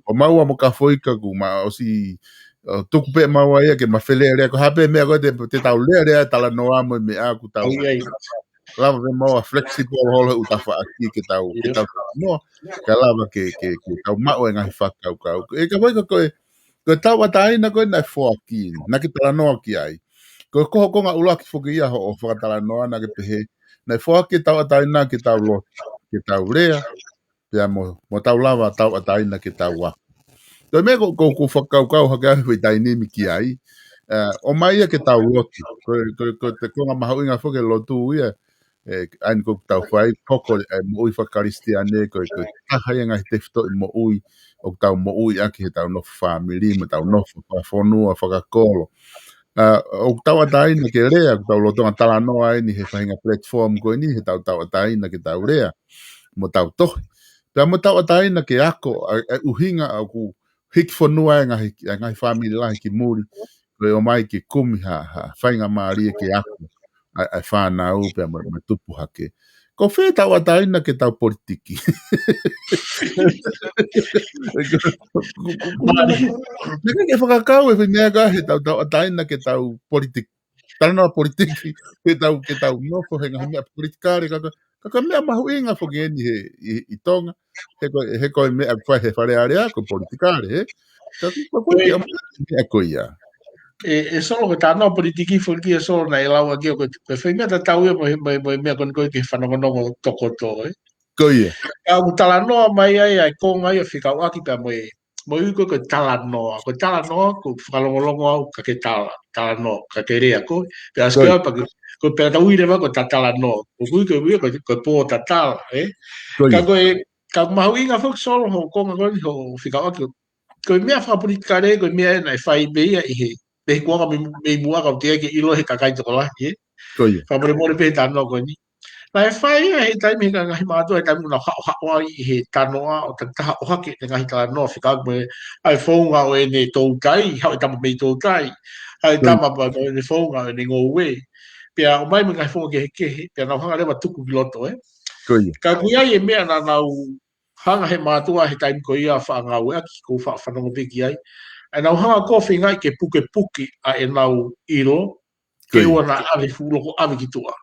ko maua mo Kafoika ʻoku ma ʻosi, ʻo, tuku pē maua ia ke ma felelea. Ko e hā pē meʻa ko ē te, te tau lelea talanoa mo e meʻa ʻoku tau lava pē maua flexible holo ʻoku tau faʻaki ke tau, ke tau talanoa. Ka lava ke, ke, ke tau maʻu e ngaahi fakakaukau. ʻE Kafoika ko e, ko e tauʻatāina ko ē naʻe foaki, naʻa ke talanoa ki ai. Ko e ko hoʻo konga ʻuluaki foki ia hoʻo fakatalanoa naʻa ke pehē, naʻe foaki e tauʻatāina ke tau lotu, ke tau lea, pea mo, mo tau lava tauʻatāina ke tau ako. Ko e meʻa ko, ko, ʻoku ou fakakaukau hake ʻa e foʻi taimi ni ki ai. ʻA, ʻomai ia ke tau lotu. Ko, ko, ko e konga mahuʻinga foki e lotu ia. ʻE, ʻa eni ʻoku tau fai, hoko e moʻui fakakalisitiane, ko, ko e taha ia e ngaahi tefitoʻi moʻui ʻoku tau moʻui ʻaki heʻetau nofo fāmili, mo ʻetau nofo fakafonua, fakakolo. ʻA, ʻoku tauʻatāina ke lea, ʻoku tau lolotonga talanoa eni he faʻahinga platform ko eni, heʻetau tauʻatāina ke tau lea, mo tau tohi. Pea mo tauʻatāina ke ako, ʻa, ʻa e ʻuhinga ʻoku hiki fonua e ngaahi, e ngaahi fāmili lahi ki muli, ko e ʻomai ke kumi ha, ha faingamālie ke ako ʻa, ʻa e fānau pea mo, mo tupu hake. Ko fē tauʻatāina ke tau politiki? Naʻe ʻikai ke fakakau e foʻi meʻa ko ē heʻetau tauʻatāina ke tau politiki. Talanoa politiki, ke tau, ke tau nofo he ngaahi meʻa politikale, ka, ka, ka ko e meʻa mahuʻinga foki eni he, ʻi, ʻi Tonga, he ko, he ko e meʻa ʻoku fai he Fale Alea, ko e politikale, he? Ka ko, ko, ko e meʻa ko ia. ʻE, ʻe Solo, ko e talanoa politiki foki ʻe Solo naʻe lau ʻaki ʻo ko, ko e foʻi meʻa tatau ia mo e, mo e, mo e meʻa ko eni ko e ke fanongonongo tokoto, ē? Ko ia. Ka ʻoku talanoa mai ai, ʻa e konga ia fekauʻaki pea mo e, mo e ui ko e, ko e talanoa. Ko e talanoa, ko e fakalongolongo au ka ke tala, talanoa, ka ke lea ko. Pea ʻasi ko ia pea ke, ko e pea tau ui leva ko e ta talanoa. Ko e ui ko e ui ko e, ko e pō tatala, ē? Ko ia. Ka ko e, ka mahuʻinga foki Solo hoʻo konga ko eni hoʻo fekauʻaki. Ko e meʻa fakapolitikale, ko e meʻa ē naʻe fai pē ia ʻi he, pē he kuonga mei, mei muʻa ka ʻoku teʻeki ke ʻilo he kakai tokolahi, ē? Ko ia. Fakamolemole pē he talanoa ko eni. Naʻe fai ia he taimi he ngaahi mātuʻa, he taimi naʻa nau haʻohaʻo ai he talanoa ʻo takitaha ʻohake ʻene ngaahi talanoa fekauʻaki mo e founga ʻo ʻene toutai, haʻu e tama mei toutai, haʻu e tama pea mo ʻene founga ʻo ʻene ngoue. Pea ʻomai mo e ngaahi founga kehekehe, pea nau hanga leva ʻo tuku ki loto, ē. Ka ʻoku ʻi ai e meʻa naʻa nau hanga he mātuʻa he taimi ko ia ʻo faʻa ngāueʻaki, ʻoku ou faʻa fanongo pē ki ai. ʻA ia nau hanga ʻo feingaʻi ke pukepuke ʻa ʻenau ʻilo, ke ʻoua naʻa ʻave fuʻu loko ʻave ki tuʻa.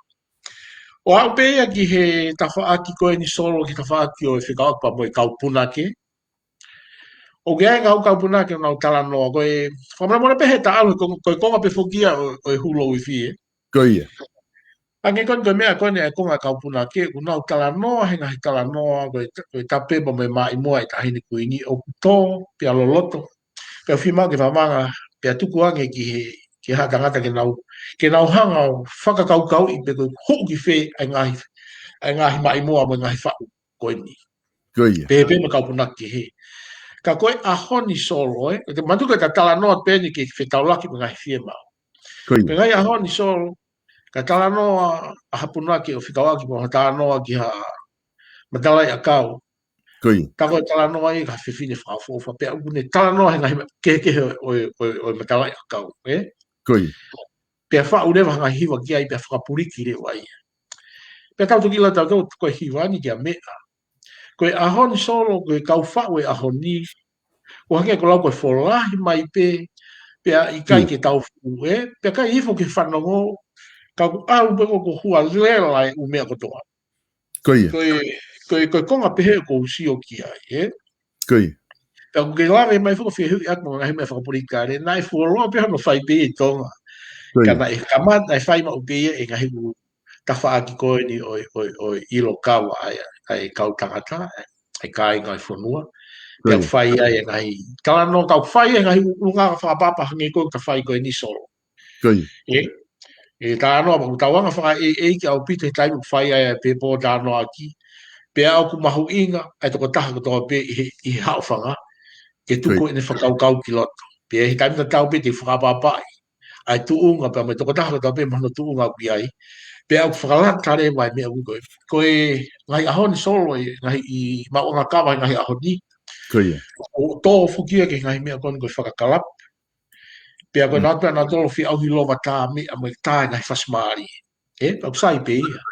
ʻO aʻu pē ia ki he tafaʻaki ko eni Solo, ki he tafaʻaki ʻo e fekauʻaki pea mo e kau punake. ʻOku ʻi ai e ngaahi kau punake ʻoku nau talanoa, ko e fakamolemole pē he taʻalo, ko, ko e konga pē foki ia ʻo, ʻo e hulo uifi, ē. Hangē ko eni ko e meʻa ko eni e konga kau punake, ʻoku nau talanoa he ngaahi talanoa, ko e, ko e tapepa mo e maʻimoa e Taʻahine Kuini ʻoku tō, pea loloto, pea fiemaʻu ke fakamanga, pea tuku ange ki he, ki ha tangata ke nau, ke nau hanga ʻo fakakaukauʻi pe ko e hū ki fē ʻa e ngaahi, ʻa e ngaahi maʻimoa mo e ngaahi faʻu ko eni. Pehē pē mo e kau punake kehe. Ka ko e ʻaho ni Solo, ē, ʻoku te manatu ko e ta talanoa pē eni ke fetaulaki mo e ngaahi fiemaʻu. Ko e ngaahi ʻaho ni Solo, ka talanoa ʻa ha punake ʻo fekauʻaki mo ha talanoa ki ha matalaʻiʻakau. Tā ko e talanoa ia ki ha fefine fakaʻofoʻofa, pea ʻoku ne talanoa he ngaahi meʻa kehekehe ʻo, ʻo, ʻo, ʻo e matalaʻiʻakau, ē? Pea faʻu leva ha ngaahi hiva ki ai, pea fakapuliki leva ia. Pea tau toki lau tautolu ko e hiva ni ki ha meʻa. Ko e ʻaho ni Solo, ko e kau faʻu e ʻaho ni, ʻoku hangē ko e lau ko e folahi mai pē, pea ʻikai ke tau fuʻu, ē? Pea ʻikai ifo ke fanongo, ka ʻoku ʻalu pē ko, ko e hua lela e ʻū meʻa kotoa. Ko e, ko e, ko e konga pehē ʻoku ou sio ki ai, ē? Pea ʻoku ke lave mai foki ʻo fehuʻi atu mo e ngaahi meʻa fakapolitikale, naʻe fuoloa pē hono fai pē ʻi Tonga. Ka naʻe kamata, naʻe fai maʻu pē ia ʻe he ngaahi ʻū tafaʻaki ko eni ʻo e, ʻo e, ʻo e ʻilo kava ʻa e, ʻa e kau tangata, ʻa e kāinga ʻo e fonua. Pea ʻoku fai ai e ngaahi talanoa, ka ʻoku fai e ngaahi ʻulungaanga fakaʻapaʻapa hangē ko e ta fai ko eni Solo. Ē, ʻe talanoa, pea ʻoku tau anga fakaʻeiʻeiki ʻaupito he taimi ʻoku fai ai e pēpō talanoaʻaki. Pea ʻoku mahuʻinga ʻa e tokotaha kotoa pē ʻi he, ʻi he haʻofanga, ke tuku ʻene fakakaukau ki loto. Pea he taimi tatau pē te u fakaʻapaʻapaʻi ʻa e tuʻunga, pea mo e tokotaha kotoa pē mo hono tuʻunga ʻoku ʻi ai. Pea ʻoku fakalata leva e meʻa ʻoku ko e, ko e ngaahi ʻaho ni Solo, e ngaahi ʻi maʻuʻanga kava he ngaahi ʻaho ni. ʻO tō foki ia ki he ngaahi meʻa ko eni ko e fakakalapu. Pea ko e nau pea nau tolo fia ʻauhi lova tā meʻa mo e tā e ngaahi fasimālie. Ē, pea ʻoku sai pē ia.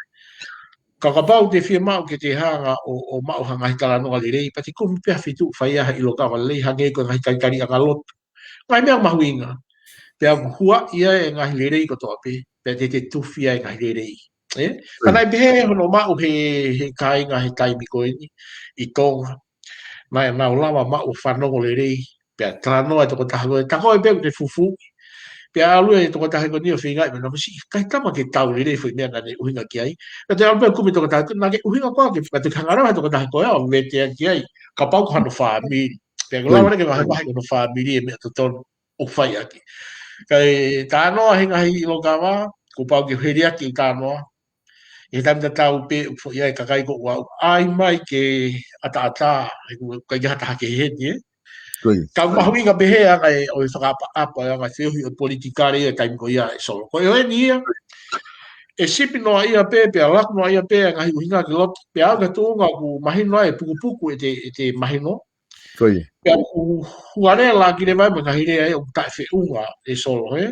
Ka kapau te fiemaʻu ke te hanga ʻo, ʻo maʻu ha ngaahi talanoa lelei, pea te kumi pē ha feituʻu fai ai ha ʻilo kava lelei, hangē ko e ngaahi talitaliʻanga lotu. Ngaahi meʻa mahuʻinga. Pea ʻoku huaʻi ai e ngaahi lelei kotoa pē, pea te te tufi ai e ngaahi lelei. Ē? Ka naʻe pehē hono maʻu he, he kāinga he taimi ko eni ʻi Tonga. Naʻe nau lava maʻu fanongo lelei, pea talanoa e tokotaha ko ē, tā ko ē pē ʻoku te fufuuʻi. Pea ʻalu e tokotaha ko eni ʻo feingaʻi, pea naʻe masiʻi, ʻikai tama ke tau lelei foʻi meʻa naʻa ne ʻuhinga ki ai. Pea te ʻalu pē ʻo kumi tokotaha, naʻa ke ʻuhinga koā ki ai, pea te hanga leva he tokotaha ko ē ʻo vete ki ai, kapau ko hano fāmili. Pea ʻoku lava leva ke vahevahe ki hono fāmili e meʻa totonu ʻoku fai ʻaki. Kae talanoa he ngaahi ʻilo kava, kuo pau ke heliaki e talanoa. ʻI he taimi tatau pē ʻoku foʻi ai e kakai ko ua ʻai mai ke ʻataʻatā, he ʻoku ʻikai ke ha taha kehe heni, ē? Ka ʻoku mahuʻinga pehē ʻa e anga ʻo e fakaʻapaʻapa, ʻa e anga feohi ʻo e politikale ʻi he taimi ko ia ē Solo. Ko e ʻuhinga ia, ʻe sipi noa ia pē, pea laku noa ia pē, ngaahi ʻuhinga ki loto, pea aʻu ki he tuʻunga ʻoku mahino ai e pukupuku ʻete, ʻete mahino. Pea ʻoku hualela ki leva mo e ngaahi lea ʻoku taʻefeʻunga ē Solo, ē?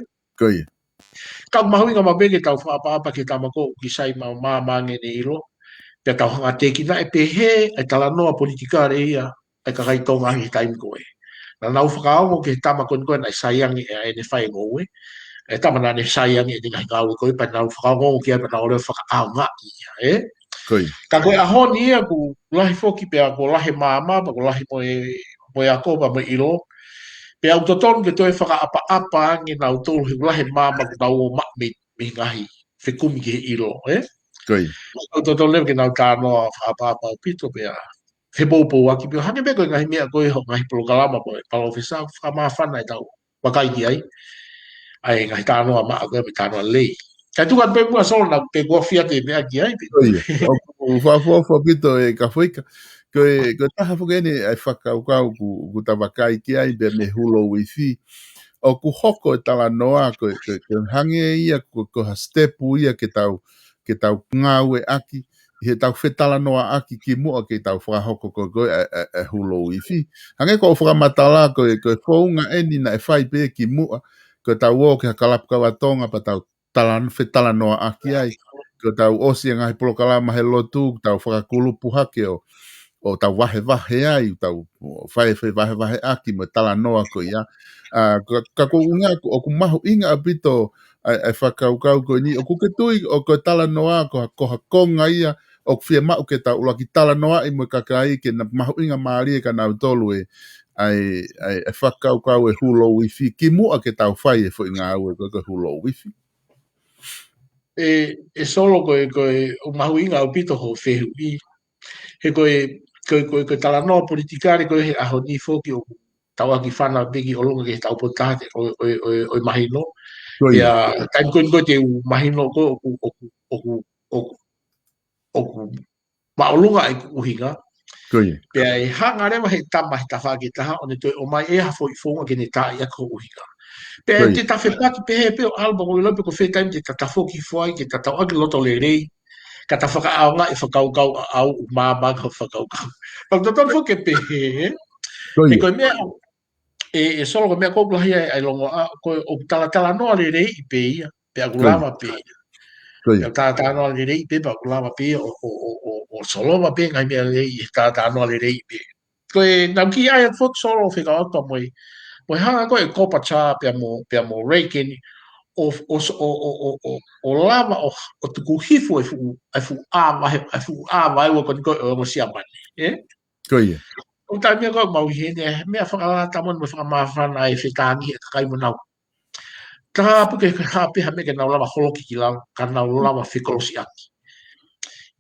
Ka ʻoku mahuʻinga maʻu pē ke tau fakaʻapaʻapa ki he tama ko ē ʻoku sai maʻu māmani ʻene ʻilo. Pea tau hanga ʻo teki naʻe pehē ʻa e talanoa politikale ia ʻa e kakai Tonga he taimi ko ē. Naʻa nau fakaongo ki he tama ko eni ko ē naʻe sai ange ʻa ʻene fai ngoue. ʻA e tama naʻa ne sai ange ʻene ngaahi ngāue ko ē, pea nau fakaongo ki ai, pea nau ō leva ʻo fakaʻaongaʻi ia, ē? Ka ko e ʻaho ni ia ʻoku lahi foki pea kuo lahi e maama, pea kuo lahi mo e, mo e ako, pea mo e ʻilo. Pea ʻoku totonu ke toe fakaʻapaʻapa ange nautolu he ʻoku lahi e maama kuo nau ō maʻu mei, mei he ngaahi fekumi ki he ʻilo, ē? ʻOku totonu leva ke nau talanoa fakaʻapaʻapa ʻaupito pea fepoupouaki pē. Hangē pē ko e ngaahi meʻa ko ē hoʻo ngaahi polokalama ko ē, Palōfesa, ʻoku fakamāfana e tau vakai ki ai. ʻA e ngaahi talanoa maʻa ko ē mo e talanoa lelei. Kae tuku atu pē muʻa Solo naʻa pe kuo fie ʻai e meʻa ki ai pē. ʻOku ou fakaʻofoʻofa ʻaupito e Kafoika. Ko e, ko e taha foki eni ʻa e fakakaukau ʻoku, ʻoku ta vakai ki ai pē mei he hulo uifi. ʻOku hoko e talanoa, ko e, ko e, ko e hangē ia, ko, ko ha sitepu ia ke tau ke tau ngāueʻaki ʻi heʻetau fetalanoaʻaki kimuʻa ke tau fakahoko ko ē ko ē ʻa e, ʻa e, ʻa e hulo uifi. Hangē ko ʻeku fakamatala ko ē, ko e founga ʻeni naʻe fai pē kimuʻa, ko ʻetau ō ki ha kalapu kava Tonga pea tau talan-, fetalanoaʻaki ai. Ko ʻetau ʻosi e ngaahi polokalama he lotu, tau fakakulupu hake ʻo, ʻo tau vahevahe ai, tau fai e fevahevaheʻaki mo e talanoa ko ia. ʻA, ka, ka ko e ʻuhinga ʻoku, ʻoku mahuʻinga ʻaupito ʻa e, ʻa e fakakaukau ko eni, ʻoku ke tui ʻoku ko e talanoa, ko ha, ko ha konga ia ʻoku fiemaʻu ke tau ʻuluaki talanoaʻi mo e kakai ke na mahuʻingamālie kia nautolu e, ʻa e, ʻa e, ʻa e fakakaukau e hulo uifi, kimuʻa ke tau fai e foʻi ngāue ko ē ko e hulo uifi. ʻE, ʻe Solo, ko e, ko e, ʻoku mahuʻinga ʻaupito hoʻo fehuʻi. He ko e, ko e, ko e, ko e talanoa politikale ko ē he ʻaho ni foki ʻoku tauʻaki fana pē ki ʻolunga ki he taupotu taha ʻo, ʻo, ʻo, ʻo e mahino. Ko ia. Pea, taimi ko eni ko ē te u mahino ko ē ʻoku, ʻoku, ʻoku, ʻoku, ʻoku māʻolunga ʻeku ʻuhinga. Ko ia. Pea ʻe hanga leva he tama he tafaʻaki ʻe taha ʻo ne toe ʻomai ʻe ha foʻi founga ke ne taaʻi ʻaki hoʻo ʻuhinga. Pea ko ia. Te ta fepaki pehē pē ʻo ʻalu pea ko e ʻilo pē ko fē taimi te ta tafoki hifo ai ke ta tauʻaki loto lelei, ka ta fakaʻaongaʻi e fakakaukau ʻaʻau ʻoku māmā ki hoʻo fakakaukau. Pea ʻoku totonu foki ke pehē, ē? Ko ia. He ko e meʻa, ʻe, ʻe Solo, ko e meʻa ʻoku lahi ai ʻa e longoaʻa, ko e ʻoku talatalanoa lelei pē ia, pea ʻoku Ko ia. lava pē ia. Ko ia. Pea ʻoku talatalanoa lelei pē, pea ʻoku lava pē ia ʻo, ʻo, ʻo, ʻo, ʻo solova pē ngaahi meʻa lelei, ʻi he talatalanoa lelei pē. Ko e, naʻá ku kiʻi ʻai atu foki, Solo, fekauʻaki pea mo e, mo e hanga ko ē ʻe Klobuchar pea mo, pea mo Reagan, ʻo, ʻo, ʻo lava ʻo, ʻo tuku hifo e fuʻu, e fuʻu ʻā vahe, e fuʻu ʻā vaheua ko eni ko ē ʻo e ongo Siamane, ē? Ko ia. ʻOku taimi ko ē ʻoku mau ʻi heni, ʻa e meʻa fakalata mo e meʻa fakamāfana e fetāngi e kakai mo nau. Ka ʻoku ʻikai ke hā pē ha meʻa ke nau lava holoki ki lalo, ka nau lava fekolosiʻaki.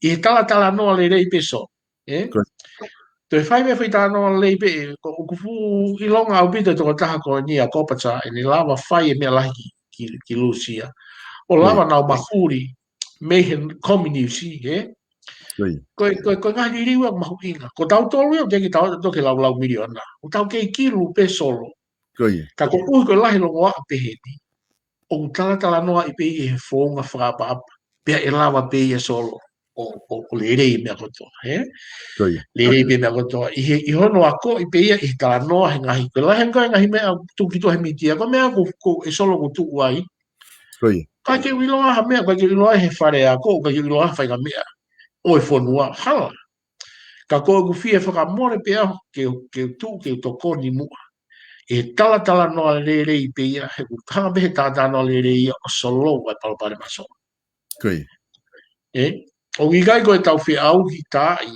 ʻI he talatalanoa lelei pē, Solo, ē? Ko ia. Toe fai mai e foʻi talanoa lelei pē, ʻe, ko ʻeku fuʻu ʻilonga ʻaupito e tokotaha ko eni ʻa Klobuchar, ʻene lava fai e meʻa lahi ki, ki, ki Lūsia. ʻO Ko ia. lava nau mahuli mei he kominisi, ē? Ko ia. Ko e, ko e, ko e ngaahi liliu ia ʻoku mahuʻinga. Ko tautolu ia ʻoku teʻeki ke tau ō atu ki he laulau miliona. ʻOku tau kei kilu pē, Solo. Ko ia. Ka koeʻuhi ko e lahi e longoaʻa pehē ni, ʻoku talatalanoaʻi pē ia he founga fakaʻapaʻapa. Pea ʻe lava pē ia, Solo, ʻo, ʻo, ʻo lelei e meʻa kotoa, ē? Ko ia. Lelei pē e meʻa kotoa. ʻI he, ʻi hono akoʻi pē ia ʻi he talanoa he ngaahi, ko e lahi ange e ngaahi meʻa ʻoku tuku ki tuʻa he mītia, ko e meʻa ko, ko ē, Solo, ʻoku tuʻu ai. Ko ia. ʻIkai ke u ʻiloa ha meʻa, ʻikai ke u ʻiloa he fale ako, ʻikai ke u ʻiloa ha faʻahinga meʻa ʻo e fonua, hala. Ka ko ʻeku fie fakamole pē au ke, ke tuʻu, ke tokoni muʻa ʻi he talatalanoa lelei pē ia, he ʻoku hanga pē he talatalanoa lelei ia ʻo solova e palopalema, Solo. Ko ia. Ē? ʻOku ʻikai ko ʻetau feʻauhi taaʻi,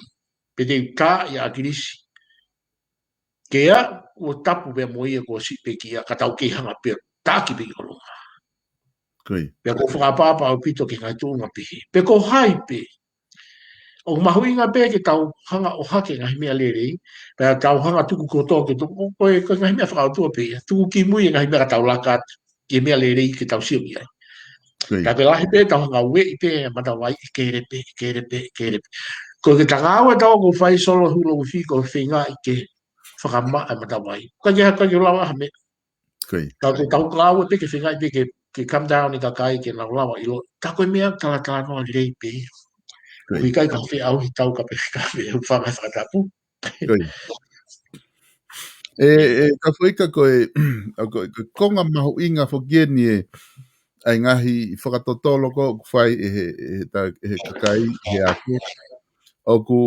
pe te u taaʻi ʻa ʻAkilisi. Ke ʻa, ʻoku tapu pē mo ia kuo siʻi pekia, ka tau kei hanga pē ʻo taki pē ki ʻolunga. Ko ia. Pea ʻoku ou fakaʻapaʻapa ʻaupito ki he ngaahi tuʻunga pehē. Pe ko hai pē. ʻOku mahuʻinga pē ke tau hanga ʻo ʻohake e ngaahi meʻa lelei, pea tau hanga tuku kotoa ke tuku, ko e, ko e ngaahi meʻa fakaʻotua pē ia. Tuku ki mui e ngaahi meʻa ka tau laka atu ki he meʻa lelei ke tau sio ki ai. Ko ia. Ka ko e lahi pē tau hanga ueʻi pē e matavai, ʻe kele pē, ʻe kele pē, ʻe kele pē. Ko e ke ta ngāue ʻa taua ʻoku fai, Solo, hulo uifi, ko e feingaʻi ke fakamaʻa e matavai. ʻIkai ke, ʻikai ke lava ha meʻa. Ko ia. Ka ko ʻetau ngāue pē ke feingaʻi pē ke, ke come down e kakai ke nau lava ʻilo. Ka ko e meʻa talatalanoa lelei pē ia. Ko ia. ʻOku ʻikai ke feʻauhi tau ka pe, ka pe, ʻoku fanga fakatapu. Ko ia. ʻE, ʻe, Kafuika, ko e, ʻa, ko e, ko e konga mahuʻinga foki eni e, ʻa e ngaahi fakatotolo ko ē ʻoku fai ʻe he, ʻe he ta-, ʻe he kakai, he ako. ʻOku,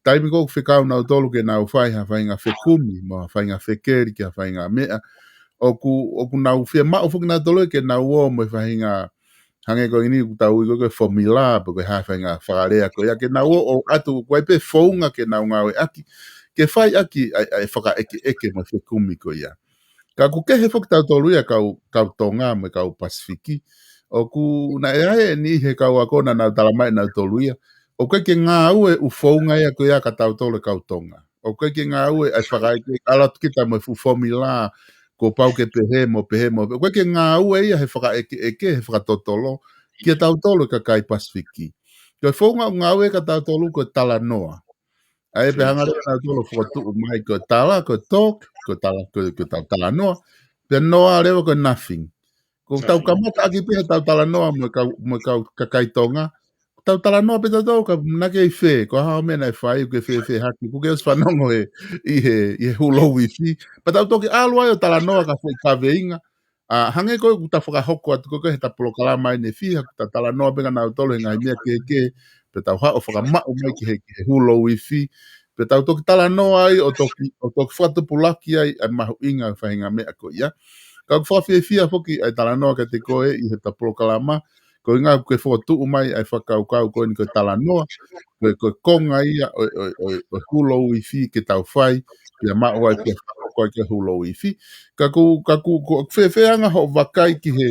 taimi ko ē ʻoku fekau nautolu ke nau fai ha faʻahinga fekumi, mo ha faʻahinga fekeli ki ha faʻahinga meʻa. ʻOku, ʻoku nau fiemaʻu foki nautolu ke nau ō mo e faʻahinga hangē ko eni ʻoku tau ui ko ē ko e formula, pe ko e hā e faʻahinga fakalea ko ia ke nau ō ʻo ʻoatu, ʻoku ʻi ai pē founga ke nau ngāueʻaki, ke fai ʻaki ʻa e, ʻa e fakaʻekeʻeke mo e fekumi ko ia. Ka ʻoku kehe foki tautolu ia kau, kau Tonga mo e kau Pasifiki. ʻOku naʻe ʻi ai e niʻihi he kau ako naʻa nau talamai ʻe nautolu ia, ʻoku ʻikai ke ngāue e ʻū founga ia ko ia kia tautolu e kau Tonga. ʻOku ʻikai ke ngāue ʻa e fakaʻekeʻeke, ʻalu atu kita mo e fuʻu formula, kuo pau ke pehē mo pehē mo pehē. ʻOku ʻikai ke ngāue ia he fakaʻekeʻeke, he fakatotolo kia tautolu e kakai Pasifiki. Ko e founga ʻoku ngāue kia tautolu ko e talanoa. ʻA ia pē hanga leva nautolu ʻo fokotuʻu mai ko e tala, ko e talk, ko e tala, ko e, ko e tala, talanoa. Pea noa leva ko e nothing. Ko ʻetau kamata ʻaki pē heʻetau talanoa mo e kau, mo e kau kakai Tonga, tau talanoa pē tautolu ka naʻe kei fē, ko e hā e meʻa naʻe fai, ʻoku ke fēfē hake, ʻoku ke ʻosi fanongo he, ʻi he, ʻi he hulu uifi. Pea tau toki ʻalu ai ʻo talanoa ki ha foʻi kaveinga. ʻA, hangē ko ē ʻoku ta fakahoko atu ko ē he ta polokalama ʻanefē, ʻoku ta talanoa pē kinautolu he ngaahi meʻa kehekehe, pea tau haʻu ʻo fakamaʻu mai ki he, ki he hulu uifi. Pea tau toki talanoa ai ʻo toki, ʻo toki fakatupulaki ai ʻa e mahuʻinga ʻo e faʻahinga meʻa ko ia. Ka ʻoku fakafiefia foki ʻa e talanoa kiate koe ʻi he ta polokalama, ko e ʻuhinga ʻoku ke fokotuʻu mai ʻa e fakakaukau ko eni ko e talanoa, ko e, ko e konga ia ʻo, ʻo, ʻo, ʻo e hulu uifi ke tau fai, pea maʻu ai pea fakahoko ai ki he hulu uifi. Ka ʻoku, ka ʻoku, ʻoku fēfē anga hoʻo vakai ki he,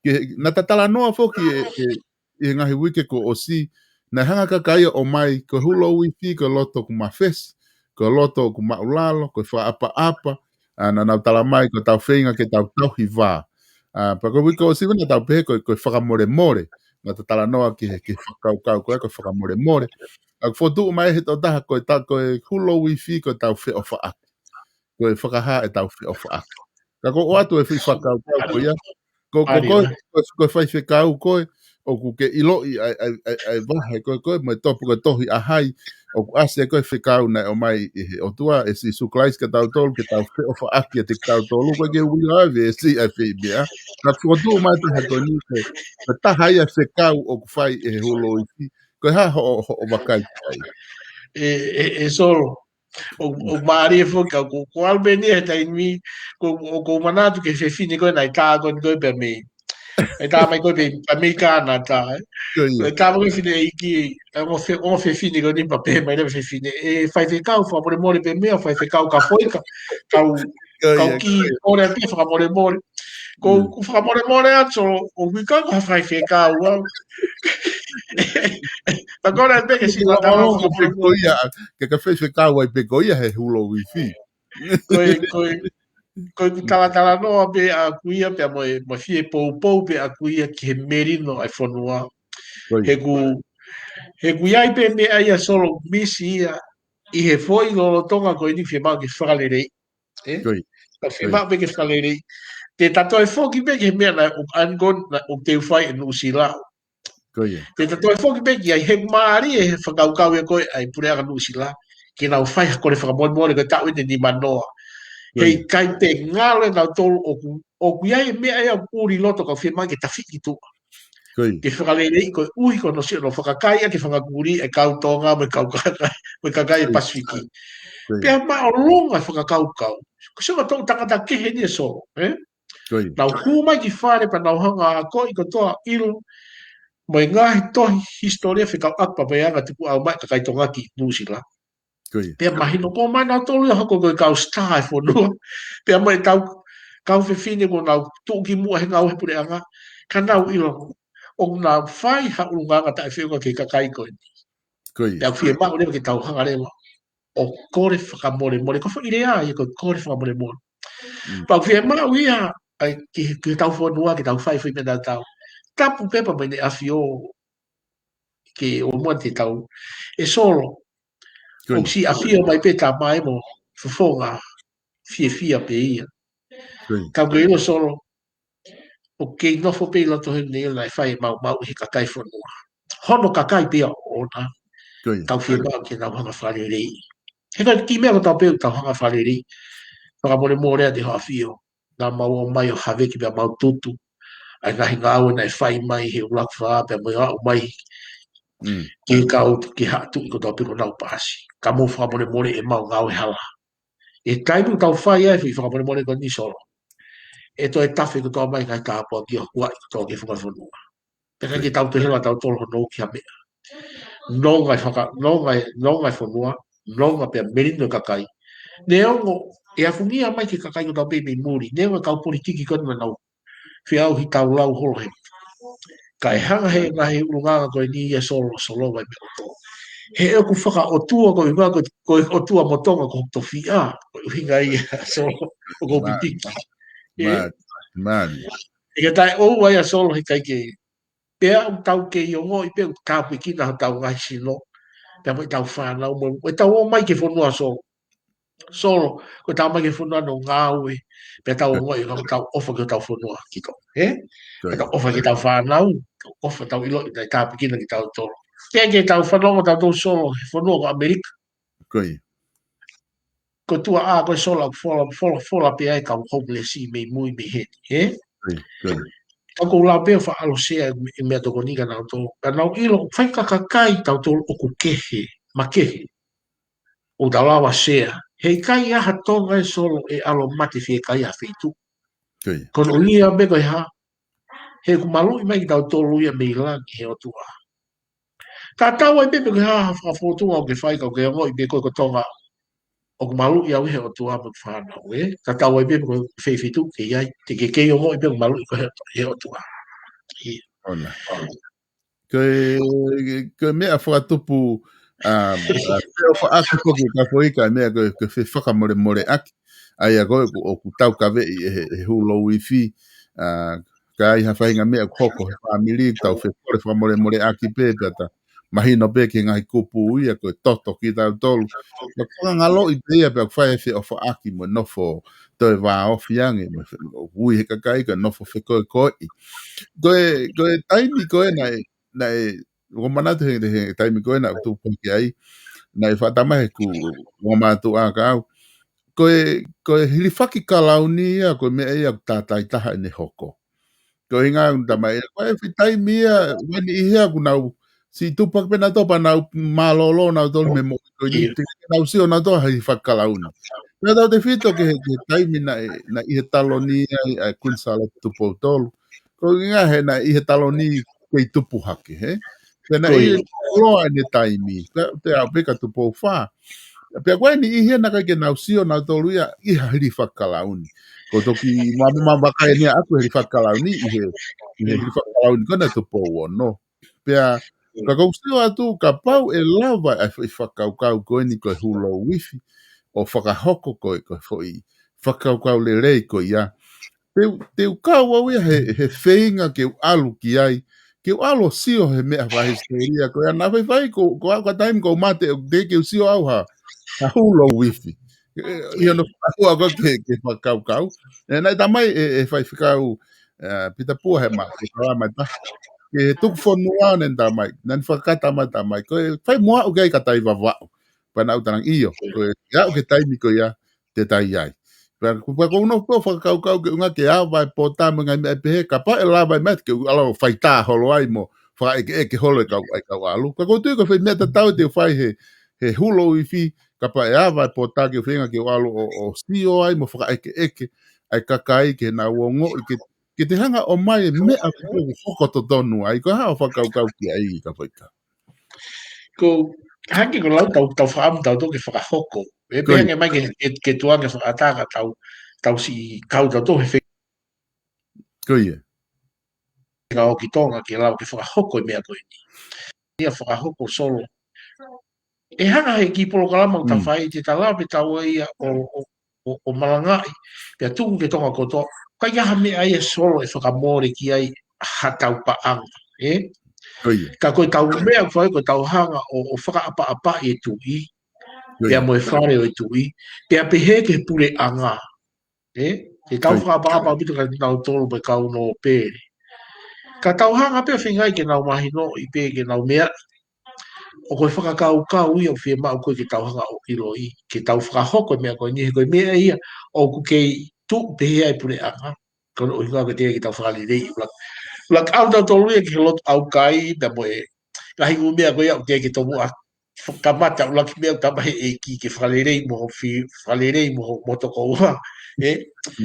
ki he, naʻa ta talanoa foki ʻe, ʻe, ʻi he ngaahi uike kuo ʻosi, naʻe hanga ʻe he kakai ʻo ʻomai, ko e hulu uifi, ko e loto ʻoku mafesi, ko e loto ʻoku maʻulalo, ko e fakaʻapaʻapa, ʻa, naʻa nau tala mai, ko ʻetau feinga ke tau tauhi vā. ʻA, pea ko e uike kuo ʻosi naʻa tau pehē, ko e, ko e fakamolemole, naʻa ta talanoa ki he, ki he fakakaukau ko ē, ko e fakamolemole. ʻA, fokotuʻu mai he tokotaha, ko e ta-, ko e hulu uifi, ko ʻetau feʻofaʻaki. Ko e fakahā ʻetau feʻofaʻaki. Ka ʻoku ou ʻoatu e foʻi fakakaukau ko ia. Ko, ko, ko, ko, ko e faifekau ko ē, ʻoku ke ʻiloʻi ʻa e, ʻa e, ʻa e, ʻa e vahe ko ē, ko ē, mo e topu ko e tohi ʻa hai, ʻoku ʻasi ai ko ē fekau naʻe ʻomai ʻe he ʻOtua, ʻe Sīsū Kalaisi kia tautolu, ke tau feʻofaʻaki ʻiate kitautolu, ko e ke ui ʻa e veesi ʻa e fei meʻa. Ka fokotuʻu mai taha ko eni ko e, ko e taha ia fekau ʻoku fai ʻe he hulu uifi, ko e hā hoʻo, hoʻo vakai ki ai? ʻE, ʻe, ʻe Solo, ʻo, ʻo mālie foki ka ko, ko Albania he taimi, ko, ʻoku ou manatu ki he fefine ko ē naʻe tā ko ē ko ē pea mei. ʻE tā mai ko ē pea, pea mei Kānata, ē. Ko ia. ʻE tā mai ko ē fineʻeiki, ʻa e ongo fe-, ongo fefine ko eni pea pehē mai leva e fefine. ʻE faifekau fakamolemole pē meʻa, faifekau ka foʻi ka, kau, Ko ia, kau ki ko ia. Kole pē fakamolemole. Ko, Mm. ko fakamolemole atu, ʻo hui ka ko ha faifekau, au. Ta kole pē ke si Ko la tala ʻaonga pē fakamolemole. Ko ia, ke ka faifekau ai pē ko ia he hulu uifi. Ko e, ko e, ko e talatala noa pē ʻaku ia pea mo e, mo e fie poupou pē ʻaku ia ki he melino ʻa e fonua. Ko ia. He ʻoku, he ʻoku ʻi ai pē meʻa ia Solo misi ia ʻi he foʻi lolotonga ko eni fiemaʻu ke fakaleleiʻi. Ē? Ko ia. Ka Ko ia. fiemaʻu pē ke fakaleleiʻi. Te ta toe foki pē ki he meʻa naʻe ʻoku ʻanikon naʻe ʻoku teu fai ʻe Nuʻusila. Ko ia. Te ta toe foki pē ki ai he mālie he fakakaukau ia ko ē ʻa e puleʻanga Nuʻusila. Ke nau fai ha kole fakamolemole ko e taʻu eni nimanoa. Ko ia. Heʻikai pē ngalo ʻe nautolu ʻoku, ʻoku ʻi ai e meʻa ia ʻoku ʻuli loto ka fiemaʻu ke ta fiki tuʻa. Ko ia. Ke fakaleleiʻi koeʻuhi ko hono sio hono fakakaiʻi ʻa e fanga kulī ʻa e kau Tonga mo e kau kakai, mo e kakai ʻa e Ko ia. Pasifiki. Ko ia. Pea māʻolunga e fakakaukau. Ko e sio ka toʻu tangata kehe eni ʻe Solo, ē? Ko ia. Nau hū mai ki fale pea nau hanga ʻo akoʻi kotoa ʻilo mo e ngaahi tohi hisitōlia fekauʻaki pea mo e anga tukuʻau mai kakai Tonga ki Nuʻusila. Ko ia. Pea mahino ko ē mai nautolu ia hoko ko e kau star ʻa e fonua. Pea mo e tau kau fefine ko ē nau tuʻu ki muʻa he ngāue he puleʻanga. Ka nau ʻilo ʻoku nau fai ha ʻulungaanga taʻefeʻunga ki he kakai ko eni. Ko ia. Pea fiemaʻu leva ke tau hanga leva ʻo kole fakamolemole. Ko e foʻi lea ia ko e kole fakamolemole. Mm. Pea fiemaʻu ia, ʻai, ki, ki hotau fonua, ke tau fai foʻi meʻa naʻa tau. Tapu pē pea mo ʻEne ʻAfio ke ʻoua muʻa te tau. ʻE Solo, Ko ia. ʻoku siʻi ʻafio mai pē Tamai mo Fofonga fiefia pē ia. Ko ia. Ka ʻoku ke ʻilo Solo, ʻoku kei nofo pē ʻi loto heni naʻe fai e maumau ʻi he kakai fonua. Hono kakai pē ia ʻoʻona. Ko ia. Tau fiemaʻu ke nau hanga fakaleleiʻi. He ko e kiʻi meʻa ko ē tau pē ʻoku tau hanga fakaleleiʻi. Fakamolemole atu ʻe Hoʻo ʻAfio. Naʻa mau ō mai ʻo haveki pea mau tutu ʻa e ngaahi ngāue naʻe fai mai he ʻUluaki Fā pea mo e aʻu mai Mm. ki he kau, ki he haʻa tuʻi kotoa pē kuo nau paasi. Ka mou fakamolemole ʻemau ngāue hala. ʻI he taimi ʻoku tau fai ai e foʻi fakamolemole ko eni Solo, ʻe toe tafe kotoa mai e ngaahi tāpuaki ʻo huaʻi kotoa ki he funga fonua. Pea ʻikai ke tau toe hela tautolu hono ʻuki ha meʻa. Nonga e faka-, nonga e, nonga e fonua, nonga pea melino e kakai. Neongo ʻe afungia mai ki he kakai kotoa pē mei muli. Neongo e kau politiki ko eni naʻa nau feʻauhi tau lau holo heni. Kae hanga he ngaahi ʻulungaanga ko eni ia Solo, Solo vai me oto. He ʻoku fakaʻotua ko e ʻuhinga ko, ko e ʻotua mo Tonga ko e tofiʻa, ko e ʻuhinga ia Solo, ʻoku ou Ma-, pipiki. Ē? ma-, mali. ʻIkai taʻeʻoua ia Solo heʻikai ke. Pea ʻoku tau kei ongoʻi pē ʻoku tāpuekina hotau ngaahi sino. Pea mo ʻetau fānau mo, mo ʻetau ō mai ki he fonua Solo. Solo, ko ʻetau ō mai ki he fonua ʻo ngāue. Pea tau ongoʻi ʻoku tau ʻofa ki hotau fonua ki to. Ē? Ko ia. Pea tau ʻofa ki heʻetau fānau, tau ʻofa tau ʻiloʻi naʻe tāpuekina kitautolu. Ke ke tau fanongo tautolu Solo he fonua ko ʻAmelika. Ko ia. Ko e tuʻa ʻa ko e Solo ʻoku fola, fola, fola pē ai kau homeless mei mui mei heni, ē? Ko ia, ko ia. Ka ʻoku ou lava pē ʻo faʻa ʻalu ʻo sea e meʻa tokoni kia nautolu. Ka nau ʻilo, fai ka kakai tautolu ʻoku kehe, makehe. ʻO tau lava ʻo sea. Heʻikai ha Tonga ʻe Solo ʻe ʻalu ʻo mate fiekaia feituʻu. Ko ia. Ko hono ʻuhinga pē ko e hā, he ʻoku maluʻi mai kitautolu ia mei langi he ʻOtua. Tatau ai pē pe ko e hā ha fakafōtunga ʻoku ke fai ka ʻoku ke ongoʻi pē ko e ko Tonga ʻoku maluʻi au he ʻOtua mo e fānau, ē? Tatau ai pē pe ko e fē feituʻu ʻoku ke ʻi ai, te ke kei ongoʻi pē ʻoku maluʻi koe he ʻOtua. ʻIo. Ona. Ko e, ko e meʻa fakatupu, ʻa, ʻa, ʻoku ou faʻa ʻoatu foki ka foʻi ka meʻa ko e, ko e fefakamolemoleʻaki. ʻA ia ko e, ʻoku, ʻoku taukaveʻi ʻe he, he hulo uifi, ʻa, ka ʻi ai ha faʻahinga meʻa ʻoku hoko he fāmili, tau fekole fakamolemoleʻaki pē, pea ta mahino pē ki he ngaahi kupu ia, ko e toto kitautolu. Ka ʻoku fakangaloʻi pē ia, pea ʻoku fai e feʻofaʻaki mo e nofo toe vāofi ange, mo e fe-, ʻoku ui he kakai ko e nofo fekoekoeʻi. Ko e, ko e taimi ko ē naʻe, naʻe, ʻoku ou manatu he, he taimi ko ē naʻe tupu ki ai, naʻe faʻa tama he ku, ʻoku ou mātuʻa ka au. Ko e, ko e hilifaki kalauni ia, ko e meʻa ia ʻoku tātāitaha ʻene hoko. Ko e ʻuhinga ʻoku tama ia, ko e fai taimi ia, ʻoku ʻi ai e niʻihi ia ʻoku nau, siʻi tupu hake pē nautolu pea nau mālōlō nautolu mei moʻui ko eni, ʻio, te nau sio nautolu ha hilifaki kalauni. Pea tautefito ki he, ki he taimi naʻe, naʻe ʻi he taloni ai ʻa e Kuini Sālote Tupou Tolu. Ko e ʻuhinga he naʻe ʻi he taloni kei tupu hake, hē? Pea naʻe ʻi he loa ʻene taimi, pea, pea aʻu pē kia Tupou Fā. Pea ko e niʻihi ia naʻe ʻikai ke nau sio nautolu ia ʻi ha hilifaki kalauni. Ko e toki ma, ma, ma, mamakai eni ʻaʻaku he hilifaki kalauni ʻi he, ʻi he hilifaki kalauni ko ena Tupou Ono. Pea, ka ʻoku ou sio atu, kapau ʻe lava ʻa e foʻi fakakaukau ko eni ko e hulo uifi, ʻo fakahoko ko e, ko e foʻi fakakaukau lelei ko ia. Te u, te u kau au ia he, he feinga ke u ʻalu ki ai, ke u ʻalu ʻo sio he meʻa fakahisitōlia ko ia naʻa faifai ko, ko au ka taimi ʻoku ou mate, ʻoku teʻeki ke u sio au ha, ha hulo uifi. ʻE, ʻi hono fakahua ko ē ke, ke fakakaukau. ʻE, naʻe tala mai ʻe, ʻe Faifekau, ʻe, Pita Pua he ma, he kala mai ta. Ke tuku fonua ʻo ne tala mai, naʻa ne fakakata mai tala mai. Ko e fai muʻa ʻoku ʻikai ka tai Vavaʻu. Pea naʻa ku talaange ʻio, ko e, ʻe aʻu ki he taimi ko ia, te tai ai. Pea, pea ʻoku ou nofo pē ʻo fakakaukau ki he ʻuhinga ke ava e pota mo e ngaahi meʻa pehē, kapau ʻe lava e meʻa ke u ʻalu ʻo faitā holo ai mo fakaʻekeʻeke holo e kau, ʻa e kau ʻalu. Ka ʻoku ou tui ko e foʻi meʻa tatau te u fai he, he hulo uifi, kapau ʻe ava e pota ke u feinga ke u ʻalu ʻo, ʻo sio ai mo fakaʻekeʻeke ʻa e kakai ke nau ongoʻi ke, ke te hanga ʻo ʻomai e meʻa ko ē ʻoku hoko totonu ai, ko e hā hoʻo fakakaukau ki ai ka foʻi ka. Ko, hangē ko e lau tau, tau fakaʻamu tautolu ke fakahoko. ʻE pehē ange mai ke, ke, ke tuʻu ange fakaʻatā ka tau, tau siʻi kau tautolu he fe- Ko ia. Ka ʻoku ʻi Tonga ke lau ke fakahoko e meʻa ko eni. Ia fakahoko Solo. ʻE hanga he kiʻi polokalama ʻoku ta fai, te ta lave taua ia ʻo, ʻo, ʻo, ʻo malangaʻi, pea tuku ki Tonga kotoa. ʻIkai ha meʻa ia Solo ʻe fakamole ki ai ha tau paʻanga, ē? Ko ia. Ka ko e tau meʻa ʻoku fai ko e tau hanga ʻo, ʻo fakaʻapaʻapaʻi e tuʻi, ko ia, pea mo e fale ʻo e tuʻi, pea pehē ki he puleʻanga, ē? Ke tau, ko ia, fakaʻapaʻapa ʻaupito kia nautolu mo e kau nōpele. Ka tau hanga pē ʻo feingaʻi ke nau mahinoʻi pē ke nau meaʻi. ʻOku ʻi ai e fakakaukau ia ʻoku fiemaʻu ko ē ke tau hanga ʻo ʻiloʻi, ke tau fakahoko e meʻa ko eni he ko e meʻa ia ʻoku kei tuʻu pehē ai e puleʻanga. Ko hono ʻuhinga ko e teʻeki ke tau fakaleleiʻi. Ula, ula kau tautolu ia ki he lotu ʻaukai, pea mo e ngaahi ʻū meʻa ko ia ʻoku teʻeki ke tomuʻa kamata, ʻuluaki meʻa ʻoku tala mai he ʻEiki ke fakalelei mo hoʻo fi-, fakalelei mo hoʻo, mo hoʻo tokoua, ē?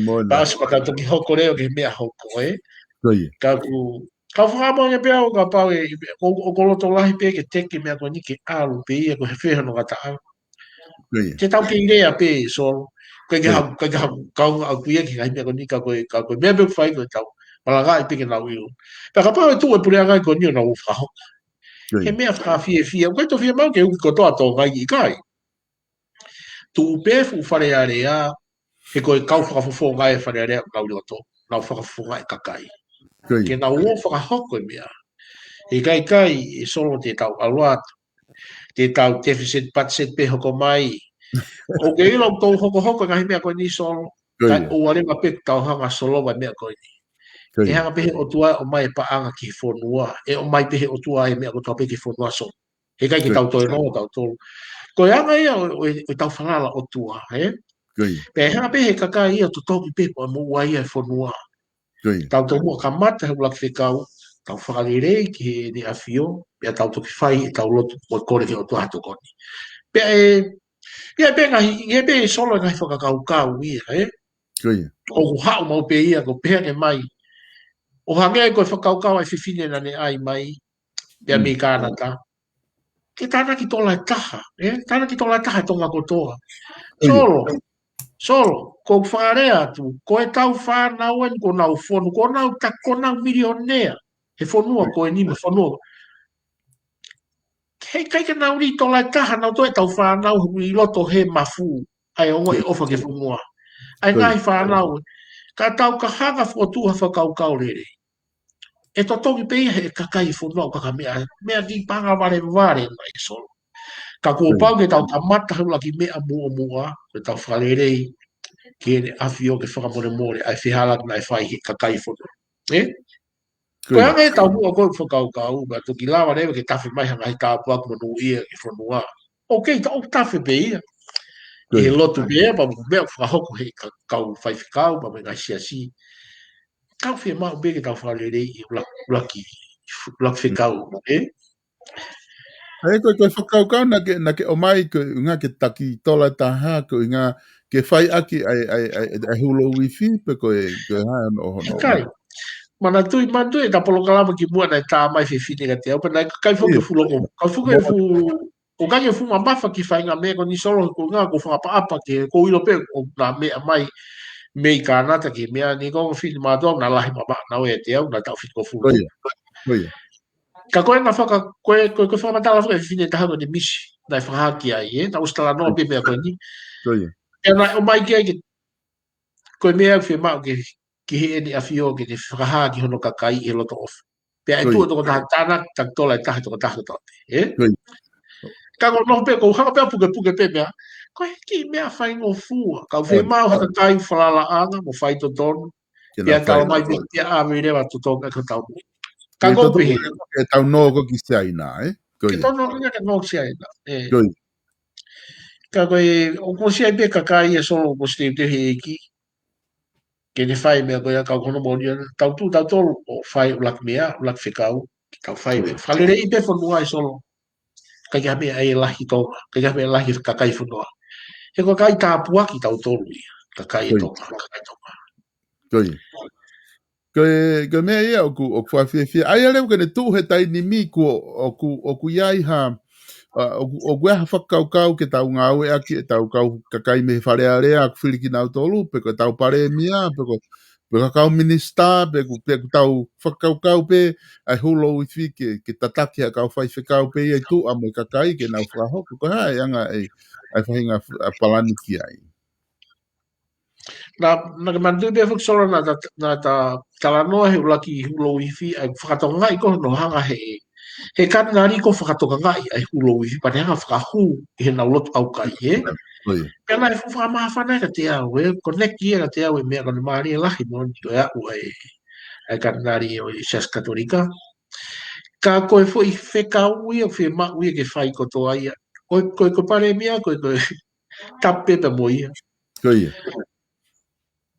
Mo na. Pea ʻosi pea tau toki hoko leva ki he meʻa hoko, ē? Ko ia. Ka ʻoku, ka ʻoku ou fakaʻamu ange pē au kapau ʻe, ʻo, ʻoku ou loto lahi pē ke teke e meʻa ko eni ke ʻalu pē ia ko e fē hono ngataʻanga. Ko ia. Te tau kei lea pē Solo. Ko e, ko ia, ha, ko e, ha, kaunga ʻaku ia ki he ngaahi meʻa ko eni ka ko e, ka ko e meʻa pē ʻoku fai ko e tau malangaʻi pē ke nau ʻilo. Pea kapau ʻe tuʻu e puleʻanga ko eni ʻo nau fakahoko. Ko ia. He meʻa fakafiefia, ʻoku ʻikai toe fiemaʻu ke uki kotoa Tonga ʻikai. Tuʻu pē fuʻu Fale Alea, he ko e kau fakafofonga e Fale Alea ʻoku nau ʻi loto, nau fakafofongaʻi e kakai. Ko ia. Ke nau ō ʻo fakahoko e meʻa. He ʻikai, ʻikai, ʻe Solo te tau ʻalu atu. Te tau deficit budget pē hoko mai. ʻOku ke ʻilo ʻoku tau hokohoko e ngaahi meʻa ko eni Solo. Ko ia. Kae ʻoua leva pē ke tau hanga ʻo solova e meʻa ko eni. Ko ia. ʻE hanga pē he ʻOtua ʻo ʻomai e paʻanga ki he fonua, ʻe ʻomai pē he ʻOtua e meʻa kotoa pē ki he fonua, Solo. Heʻikai ke Ko ia. tau toe noa tautolu. Ko e anga ia ʻo, ʻo, ʻo ʻetau falala ʻOtua, ē? Ko ia. Pea ʻe hanga pē he kakai ia ʻo totongi pē mo, mo ua ia e fonua. Ko ia. Tau tomuʻa kamata he ʻuluaki fekau, tau fakalelei ki heʻene ʻafio, pea tau toki fai ʻetau lotu mo e kole ki he ʻOtua ha tokoni. Pea ʻe, ia pē ngaahi, ia pē Solo ngaahi fakakaukau ia, ē? Ko ia. ʻOku haʻu maʻu pē ia, ko e pehē ange mai. ʻO hangē ko e fakakaukau ʻa e fefine naʻa ne ʻai mai, pea Mm. mei Kānata. Ke tānaki tola ʻe taha, ē? Tānaki tola ʻe taha Tonga kotoa. Ko ia. Solo, Solo, ko e fakalea atu, ko ʻetau fānau eni, ko ʻenau fonu, ko ʻenau ta-, ko ʻenau milionea. He fonua, Ko ia. ko eni mo e fonua. Heʻikai ke nau lī tola ʻe taha, nau toe ʻetau fānau, ʻi loto he mafu. ʻA e ongoʻi ʻofa ki he fonua. ʻA e Ko ia. ngaahi fānau. Ka tau ka hanga fokotuʻu ha fakakaukau lelei. ʻE totongi pē ia he kakai fonua ʻoku ka meʻa, meʻa ki paʻanga valevale mai, Solo. Ka kuo Ko ia. pau ke tau kamata he ʻuluaki meʻa muʻomuʻa, ke tau fakalelei ki heʻene ʻafio ke fakamolemole ʻa e fehālaaki naʻe fai he kakai fonua. Ē? Ko Ko ia. e anga ʻetau muʻa ko e fakakaukau, ka toki lava leva ke tafe mai ha ngaahi tāpuaki monūʻia ki he fonua. ʻOkei, tau tafe pē ia. Ko ʻI he ia. lotu pē ia, pea mo e meʻa fakahoko he ka-, kau faifekau, pea mo e ngaahi siasi. Tau fiemaʻu pē ke tau fakalelei ʻi he ʻula-, ʻuluaki, ʻuluaki fekau, ē? ʻA ia ko e, ko e fakakaukau naʻa ke, naʻa ke ʻomai ko e ʻuhinga ke taki tola ʻe taha, ko e ʻuhinga ke fai ʻaki ʻa e, ʻa e, ʻa e, ʻa e hulo uifi, pe ko e, ko e hā hono, hono. ʻIkai. Manatuʻi, manatuʻi ʻeta polokalama kimuʻa naʻe tā mai fefine kiate au, pea naʻe ʻikai foki Ia. ke fuʻu loko, ʻikai foki ke Mo- fuʻu, ʻikai ke fuʻu mamafa ke fai e ngaahi meʻa ko eni, Solo, ko e ʻuhinga ʻoku ou fakaʻapaʻapa ke, ʻoku ou ʻilo pē ʻoku na meʻa mai mei Kānata ki he meʻa ni, ko e fefine mātuʻa naʻe lahi mamafa naʻe ʻiate au, naʻe taʻu fitungofulu. Ko ia. Ko ia. Ka ko e na faka-, ko e, ko e, ko e fakamatala faka-, fefine ʻe taha ko eni Misi, naʻe fakahā ki ai, ē, naʻa ku ʻosi talanoa pē meʻa ko eni. Ko ia. Pea naʻe ʻomai ki ai ke, ko e meʻa ʻoku fiemaʻu ke, ki heʻene ʻafio ke ne fakahā ki hono kakai ʻi he loto ʻofa. Pea ʻe Ko ia. tuʻu tokotaha tānaki, taki tola ʻe taha tokotaha kotoa pē, ē? Ko ia. Ka ko e nofo pē, ko e hanga pē ʻo pukepuke pē meʻa. Ko e kiʻi meʻa faingofua. Ka ʻoku Ko ia. fiemaʻu ha kakai falalaʻanga mo faitotonu. Ke Pea nau fai. tala mai pē, pea ʻave leva totongi ʻaki hotau moʻui. Ka Ke ko e toto-, pehē. ke tau nō ko ē ki Siaina, ē? Ko Ke ia. tau nō ko ē ki Siaina, ē. Ko ia. Ka ko e, ʻoku ʻosi ʻi ai pē kakai ʻe Solo ʻoku ʻosi teuteu he ʻEiki ke ne fai e meʻa ko ia, ka ko hono moʻoni ia, tau tuʻu tautolu ʻo fai ʻuluaki meʻa, ʻuluaki fekau, ke tau fai meʻa. Fakalelei pē fonua ʻe Solo. ʻIkai ke ʻi ai ha meʻa ʻe lahi ki Tonga, ʻikai ke ʻi ai ha meʻa ʻe lahi ki he kakai fonua. He ko e kakai tāpuaki tautolu ia, kakai ʻe Ko ia. Tonga, kakai Tonga. Ko ia. Ko e, ko e meʻa ia ʻoku, ʻoku fakafiefia. ʻA ia leva ke ne tuʻu he taimi ni kuo, ʻoku, ʻoku ʻi ai ha, ʻa, ʻoku, ʻoku ʻi ai ha fakakaukau ke tau ngāueʻaki ʻetau kau kakai mei he Fale Alea ʻoku fili kinautolu, pe ko ʻetau palēmia, pe ko, pe ko e kau minisitā, pe ko, pe ko ʻetau fakakaukau pē, ʻa e hulo uifi ke, ke tataki ʻa e kau faifekau pē ia ʻi tuʻa mo e kakai ke nau fakahoko, ko e hā e anga e, ʻa e faʻahinga f-, ʻa e palani ki ai. Naʻa, naʻa ke manatuʻi pē foki Solo naʻa ta, naʻa ta talanoa he ʻuluaki hulo uifi, ʻa e fakatokangaʻi ko hono hanga he, he Katinali ko e fakatokangaʻi ʻa e hulo uifi, pea ne hanga fakahū ʻi heʻenau lotu ʻaukai, ē? Ko ia. Pea naʻe fuʻu fakamāfana kiate au, ē? Ko e kiʻi kiʻi kiate au e meʻa ko eni mālie lahi moʻoni ko e aʻu ʻa e, ʻa e Katinali ʻo e Siasi Katolika. Ka ko e foʻi fekau ia, fiemaʻu ia ke fai kotoa ia. Ko e, ko e, ko e palēmia, ko e, ko e tapu pē mo ia. Ko ia.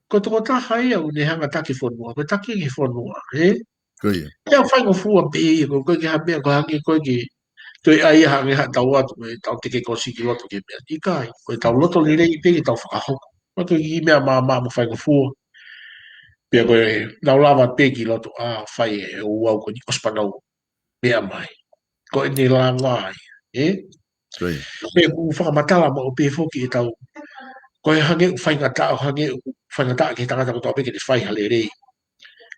Ko e tokotaha ia ʻoku ne hanga taki fonua, ko e taki ki fonua, ē? Ko ia. Ia faingofua pē ia, ko e, ko e ke ha meʻa, ko e hangē, ko e ke, toe ʻai ha ngaahi ha tau atu, ko e tau teke kosi ki loto ki he meʻa. ʻIkai, ko e tau loto lelei pē ke tau fakahoko. Ko e kiʻi meʻa māmā mo faingofua. Pea ko e nau lava pē ki loto ʻa fai e ʻū ʻū ko eni ʻosi pē nau meʻa mai. Ko ʻene langa ai, ē? Ko ia. Pea ʻoku fakamatala maʻu pē foki ʻetau. Ko e hangē ʻoku faingataʻa, hangē ʻoku faingataʻa ki he tangata kotoa pē ke ne fai ha lelei.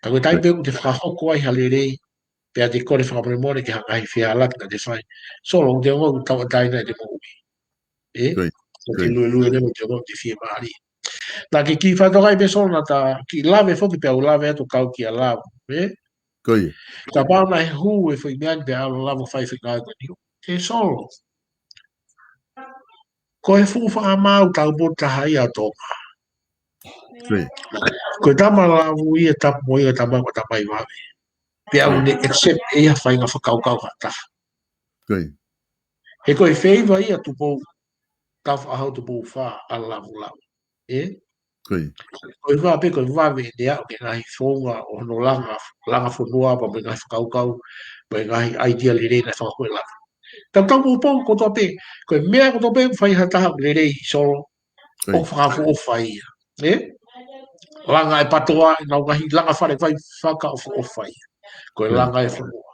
Ka ko e taimi Ko ia. pē ʻoku te fakahoko ai ha lelei, pea te kole fakamolemole ki he ngaahi fehālaaki naʻa te fai. Solo, ʻoku te ongoʻi ʻoku tauʻatāina ʻete moʻui. Ē? Ko ia. ʻOku te Ko ia. luelue leva ʻoku te ongoʻi ʻoku te fiemālie. Naʻa ke kiʻi fakatokangaʻi pē Solo naʻa ta kiʻi lave foki pea u lave atu kau kia Lava, ē? Ko ia. Kapau naʻe hū e foʻi meʻa ni pea ʻalu ʻa Lava ʻo fai e fekau ko eni. Te Solo. Ko e fuʻu fakamaau taupotu taha ia ʻo Tonga. Ko e tama lavu ia tapu mo ia tama ko tama i vave. Pea ʻoku ne accept ʻe ia faʻahinga fakakaukau ha taha. He ko e feiva ia Tupou, Taufaʻahau Tupou Fā ʻa Lavulavu. ʻE? Ko e vave, ko e vave ʻene aʻu ki he ngaahi founga ʻo hono langa, langa fonua pea mo e ngaahi fakakaukau, mo e ngaahi idea lelei naʻe fakahoe langa. Tau tau poupou kotoa pē, ko e meʻa kotoa pē ʻoku fai ha taha ʻoku lelei Solo, ʻoku fakaʻofoʻofa ia. ʻE? Langa e patoa, ʻenau ngaahi langa fale fai fakaʻofoʻofa ia. Ko e langa e fonua.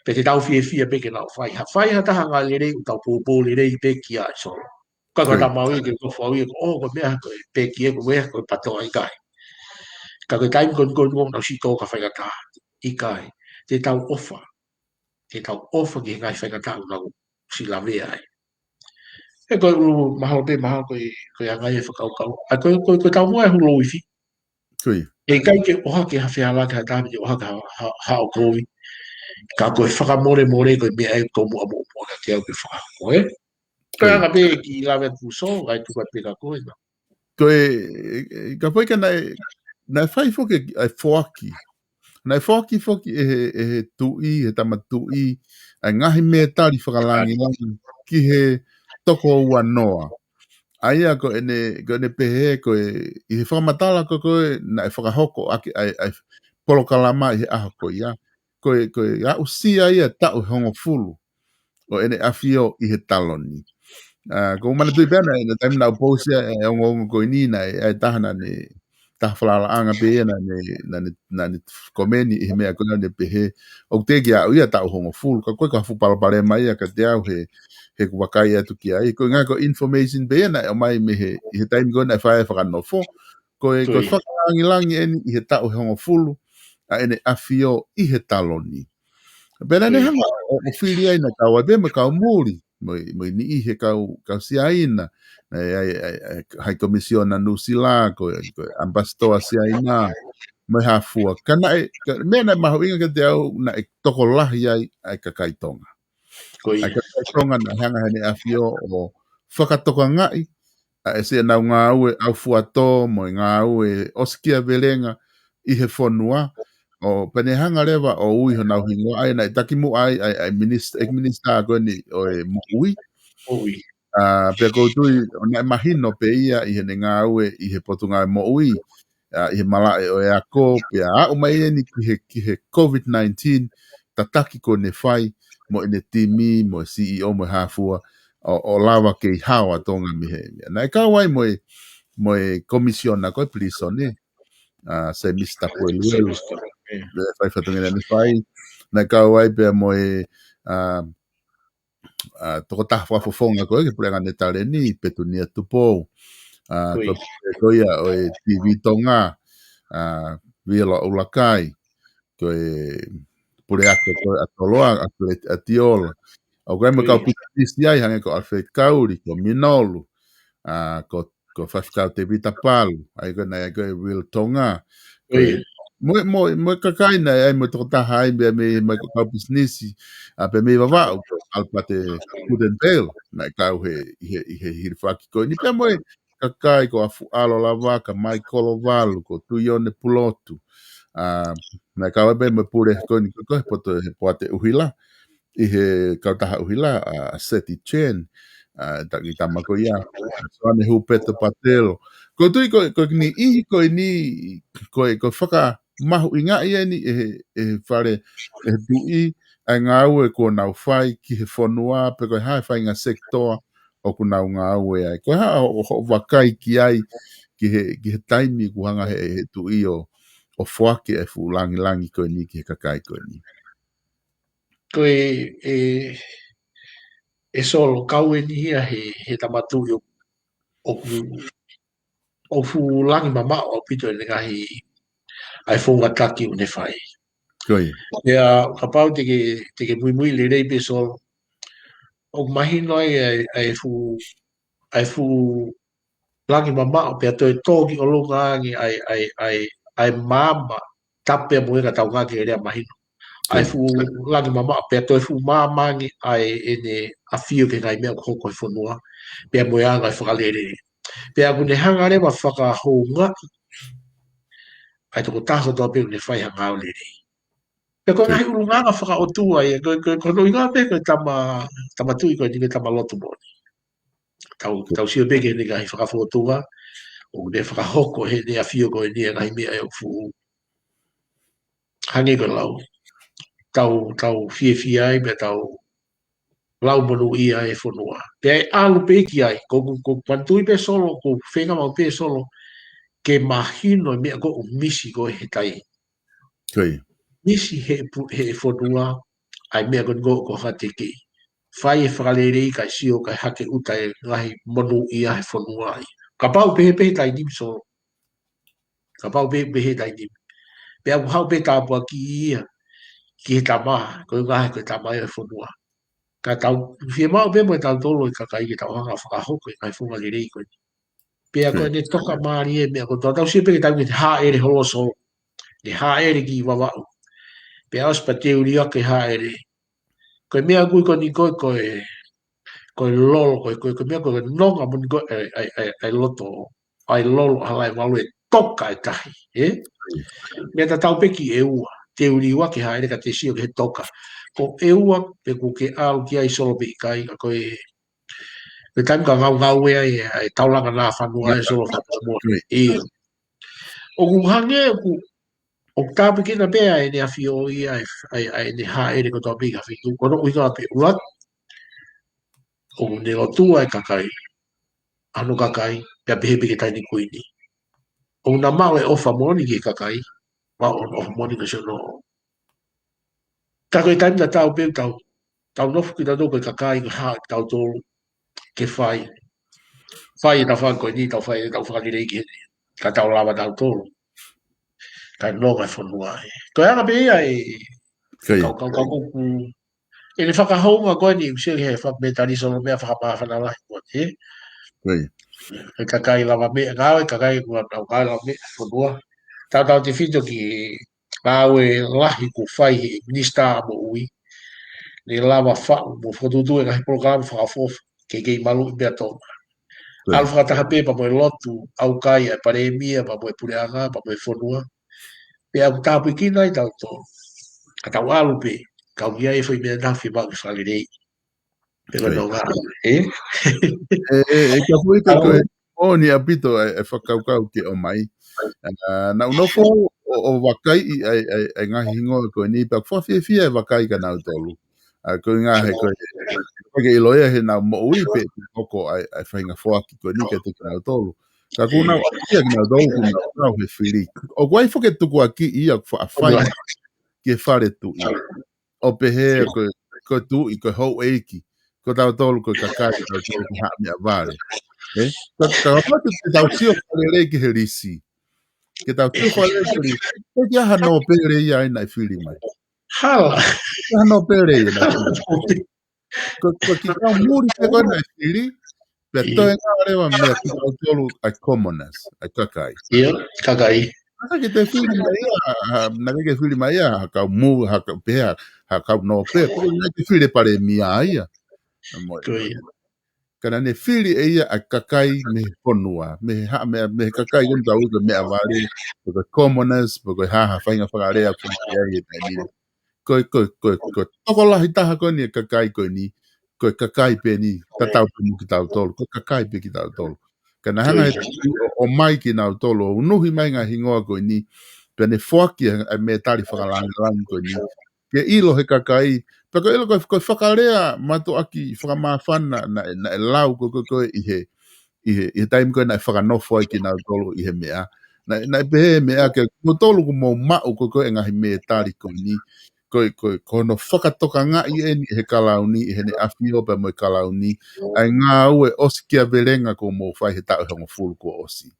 Pea te tau fiefia pē ke nau fai. Ha fai ha taha ngaahi lelei, ʻoku tau poupou lelei pē ki ai Solo. Ka ko e tama ʻoku ke ko fau ia ko, ʻo, ko e meʻa ko e peki ē, ko e meʻa ko e patoa ʻikai. Ka ko e taimi ko eni ko eni ʻoku nau siʻi tō ka faingataʻa ʻikai. Te tau ʻofa. Te tau ʻofa ki he ngaahi faingataʻa ʻoku nau siʻi lavea ai. ʻE ko e ʻulu mahalo pē, mahalo ko e, ko e anga ia e fakakaukau. ʻA ko e, ko e, ko e tau mua e hulu ifi. ʻE ʻikai ke ʻohake ha fehālaaki ha taha, te ʻohake ha, ha, ha ʻokovi. Ka ko e fakamolemole ko e meʻa ē ko muʻa muʻa muʻa ka ke au ke fakahoko, ē? Ko e anga pē ki lave atu Solo, kai tuka pē ka ko e na. Ko e, e, e, ka pai ka naʻe, naʻe fai foki ʻa e foaki. Naʻe foaki foki ʻe he, ʻe he tuʻi, he tama tuʻi, ʻa e ngaahi mētali fakalangilangi ki he toko ua noa. ʻA ia ko ʻene, ko ʻene pehē, ko e, ʻi he fakamatala ko ē naʻe fakahoko ʻaki ʻa e, ʻa e polokalama ʻi he ʻaho ko ia. Ko e, ko e aʻusia ia taʻu hongofulu ʻo ʻEne ʻAfio ʻi he Taloni. ʻA, ʻoku ou manatuʻi pē ʻa e, ʻa e taimi naʻa ku pousi ʻa e, ʻa e ongoongo ko eni naʻe, ʻa e taha naʻa ne, taha falalaʻanga pē ia naʻa ne, naʻa ne, naʻa ne komeni ʻi he meʻa ko ē naʻa ne pehē, ʻoku teʻeki aʻu ia taʻu hongofulu, ka ko e ka fuʻu palopalema ia kiate au he, he ʻoku ou vakai atu ki ai. Ko e ngaahi ko e information pē ia naʻe ʻomai mei he, ʻi he taimi ko ē naʻe fai ai e fakanofo, ko e, ko e fakalangilangi eni ʻi he taʻu hongofulu ʻa ʻEne ʻAfio ʻi he Taloni. Pea naʻa ne hanga ʻo, ʻo fili ai naʻe kau ai pē mo e kau muli, mo e, mo e niʻihi he kau, kau Siaina, ʻa e, ʻa e, ʻa e, ʻa e High Commissioner Nuʻusila, ko e, ko e Ambassador Siaina, mo e hā fua. Ka naʻe, ka, meʻa naʻe mahuʻinga kiate au naʻe tokolahi ai ʻa e kakai Tonga. ʻA e kakai Tonga naʻe hanga heʻene ʻAfio ʻo fakatokangaʻi ʻa e siʻenau ngāue ʻaufuatō mo e ngāue ʻosikiavelenga ʻi he fonua. ʻO pea ne hanga leva ʻo ui honau hingoa, ʻa ia naʻe taki muʻa ai ʻa e, ʻa e minista, ʻeiki minisitā ko eni ʻo e moʻui. ʻA, pea ʻoku ou tui ʻo naʻe mahino pē ia ʻi heʻene ngāue ʻi he Potungāue Moʻui, ʻa, ʻi he malaʻe ʻo e ako, pea aʻu mai eni ki he, ki he COVID nineteen, tataki ko ʻene fai, mo ʻene timi, mo e C E O, mo e hā fua, ʻo, ʻo lava kei hao ʻa Tonga mei he. Naʻe kau ai mo e, mo e komisiona ko e pilīsone, ʻa, Semisi Tapueluelu. Semisi Tapueluelu, ʻe. Naʻe fai fatongia naʻa ne fai. Naʻe kau ai pea mo e, ʻa, ʻa, tokotaha fakafofonga ko ē ki he puleʻanga ne taleni, Petunia Tupou. ʻA, ko, ko ia ʻo e T V Tonga, ʻa, Viola ʻUlakai. Ko e puleako ko ē ʻa Toloa, ʻa Tiola. ʻOku ʻi ai mo e kau pisinisi ai, hangē ko Alfred Kauli, ko Minolu, ʻa, ko, ko Faifekau Tevita Palu, ʻa ia ko ē naʻe ʻi ai ko e Real Tonga. Ko e, mo e, mo e, mo e kakai naʻe ʻi ai mo e tokotaha ai, mei, mei, mei he kau pisinisi, ʻa, pea mei Vavaʻu, ko Albert Goodendale, naʻe kau he, ʻi he, ʻi he hilifaki ko eni. Pea mo e kakai ko ʻAfuʻalo Lavaka, Maikolo Valu, ko Tuione Pulotu. ʻA, naʻe kau ai pē mo e pule ko eni ko, ko e poto he poate ʻuhila, ʻi he kautaha ʻuhila, ʻa, Seti Chen, ʻa, taki tama ko ia, ʻa, Soane Hupeto Patelo. ʻOku ou tui ko, ko e niʻihi ko eni, ko e, ko e fakamahuʻingaʻi eni ʻe he, ʻe he fale, ʻe he tuʻi, ʻa e ngāue kuo nau fai ki he fonua, pe ko e hā e faʻahinga sekitoa ʻoku nau ngāue ai. Ko e hā hoʻo, hoʻo vakai ki ai, ki he, ki he taimi kuo hanga he, he tuʻi ʻo, ʻo foaki e fuʻu langilangi ko eni ki he kakai ko eni. Ko e, ʻe, ʻe Solo, kau eni ia he, he tama tuʻi ʻo, ʻoku, ʻoku fuʻu langi mamaʻo ʻaupito ʻene ngaahi, ʻa e founga taki ʻoku ne fai. Ko ia. Pea, kapau te ke, te ke muimui lelei pē Solo, ʻoku mahino ai, ʻa e, ʻa e fuʻu, ʻa e fuʻu langi mamaʻo pea toe tō ki ʻolunga ange ʻa e, ʻa e, ʻa e, ʻa e maama, tapu pea mo e ka tau ngāueʻaki e lea mahino. ʻA e fuʻu langi mamaʻo pea toe fuʻu maama ange ʻa e ʻEne ʻAfio ki he ngaahi meʻa ʻoku hoko he fonua, pea mo e anga e fakalele. Pea ʻoku ne hanga leva fakahoungaʻi ʻa e tokotaha kotoa pē ʻoku ne fai ha ngāue lelei. Pea ko e ngaahi ʻulungaanga fakaʻotua ia, ko, ko, ko hono ʻuhinga pē ko e tama, tama tuʻi ko eni, ko e tama lotu moʻoni. Tau, tau sio pē ki heʻene ngaahi fakafofonga, ʻoku ne fakahoko heʻene ʻafio ko eni ʻa e ngaahi meʻa ʻoku fuʻu. Hangē ko e lau. Tau, tau fiefia ai, pea tau lau monūʻia e fonua. Pea ʻe ʻalu pē ki ai, ko, ko, ko manatuʻi pē Solo, ko feinga maʻu pē Solo, ke mahino e meʻa ko ʻoku misi ko e he tai. Misi he pu-, he fonua, ʻa e meʻa ko eni ko, ko ha teke. Fai e fakalelei kae sio kae hake ʻuta e ngaahi monūʻia he fonua ai. Kapau pehē pē he taimi ni Solo. Kapau pē, pehē he taimi ni. Pea ʻoku haʻu pē tāpuaki ia ki he tama, ko e ngaahi ko e tama ia he fonua. Ka tau fiemaʻu pē mo e tautolu e kakai ke tau hanga fakahoko e ngaahi founga lelei ko eni. Pea ko ʻene toka mālie e meʻa ko tau, tau sio pē ki he taimi ko ē hāʻele holo Solo. Ne hāʻele ki Vavaʻu. Pea ʻosi pea teu liʻaki e hāʻele. Ko e meʻa ʻoku ui ko eni ko e, ko e, ko e lolo, ko e, ko e, ko e meʻa ko e nonga moʻoni ko e, ʻa e, ʻa e, ʻa e loto, ʻa e lolo ʻa Halaevalu e toka e tahi, ē? Meʻa tatau pē ki ʻEua, teu liʻaki e hāʻele ka te sio ki he toka. Ko ʻEua pē ʻoku ke ʻalu ki ai Solo pe ʻikai, ka ko e, ko e taimi ka ngaungaue ai, ʻa e taulanga nā fanua ai Solo fakamoʻoni. ʻIo. ʻOku hangē ʻoku, ʻoku tāpuekina pē ʻa ʻene ʻafio ia, ʻa e, ʻa e, ʻa ʻene hāʻele kotoa pē ki ha feituʻu, ko hono ʻuhinga pē ʻuluaki, ʻoku ne lotua e kakai, ʻa hono kakai, pea pehē pē ki he taʻahine kuini. ʻOku na maʻu e ʻofa moʻoni ki he kakai, maʻu hono ʻofa moʻoni ki siʻono. Ka ko e taimi tatau pē tau, tau nofo kitautolu ko e kakai ko e hā kitautolu ke fai. Fai e tafa ko eni, tau fai, tau fakalelei ki heni. Ka tau lava tautolu. Ka nonga e fonua ē. Ko e anga pē ia e kau, kau, kau, kau, ʻene fakahounga ko eni, ʻusia he fa-, metali Solo meʻa fakamāfana lahi ko ē. E kakai lava meʻa, ngāue, kakai kuo nau ngāue lava meʻa, fonua. Tautautefito ki he ngāue lahi kuo fai he minisitā moʻui. Ne lava faʻu mo fokotuʻutuʻu e ngaahi polokalama fakaʻofoʻofa, ke kei maluʻi pea Tonga. ʻAlu fakataha pē pea mo e lotu, ʻaukai ʻa e palēmia, pea mo e puleʻanga, pea mo e fonua. Pea ʻoku tāpuekina ai tautolu. Ka tau ʻalu pē, kau ki ai e foʻi meʻa naʻa fiemaʻu ke fakalelei. Pea ko e nonga, ē? ʻE, ʻe, ʻe, ka pui ka ko e, ʻo ni ʻaupito e, e fakakaukau ke ʻomai. ʻA, naʻa ku nofo ʻo, ʻo vakaiʻi ʻa e, ʻa e, ʻa e ngaahi hingoa ko eni, pea ʻoku fakafiefia e vakai kia nautolu. ʻA, ko e ngaahi ko e, ko e ke ʻilo ia he naʻa ku moʻui pē, hoko ʻa e, ʻa e faʻahinga foaki ko eni kiate kinautolu. Ka kuo nau ʻaʻahi kinautolu, kuo nau, nau he fili. ʻOku ʻi ai foki e tukuakiʻi ia ʻoku faʻa fai ki he fale tuʻi. ʻO pehē ko e, ko e tuʻi, ko e houʻeiki, ko tautolu, ko e kakai, ko tautolu ko e haʻa meʻavale. Ē? Ka, ka kapau te tau sio fakalelei ki he lisi. Ke tau sio fakalelei ki he lisi. Ko e kiʻi hā nōpele ia ʻa ia naʻe fili mai. Hala. Kiʻi hā nōpele ia naʻe fili mai. Ko, ko e kiʻi kau muli pē ko ē naʻe fili, pea toe ngā leva meʻa kitautolu ʻa e commoners, ʻa e kakai. ʻIo, kakai. Naʻa ke te fili mai ia, ha, ha, naʻa ke fili mai ia, ha kau mu, ha kau pehē, ha kau nōpele, ko e naʻa ke fili palēmia ia. Ka naʻa ne fili ʻe ia ʻa e kakai mei he fonua, mei he haʻa meʻa, mei he kakai ko eni tau ui ko e meʻavale, ko e commoners, ko e hā ha faʻahinga fakalea ko eni ʻa e taimi ni. Ko e, ko e, ko e, ko e tokolahi taha ko eni e kakai ko eni, ko e kakai pē eni, tatau pē mo kitautolu, ko e kakai pē kitautolu. Ka naʻe hanga he tuʻi ʻo, ʻomai kinautolu, ʻo unuhi mai ngaahi hingoa ko eni, pea ne foaki ʻa e, ʻa e mētali fakalāngilangi ko eni. Ke ʻilo he kakai, pea ko e ʻilo ko e, ko e fakalea mātuʻaki fakamāfana naʻe, naʻe lau ko, ko, ko ē ʻi he, ʻi he, ʻi he taimi ko ē naʻe fakanofo ai kinautolu ʻi he meʻa. Naʻe, naʻe pehē meʻa ke kimoutolu kuo mou maʻu ko, ko e ngaahi mētali ko eni. Ko e, ko e, ko hono fakatokangaʻi eni he kalauni, ʻi heʻene ʻafio pea mo e kalauni. ʻA e ngāue ʻosikiavelenga kuo mou fai he taʻu ʻe hongofulu kuo ʻosi.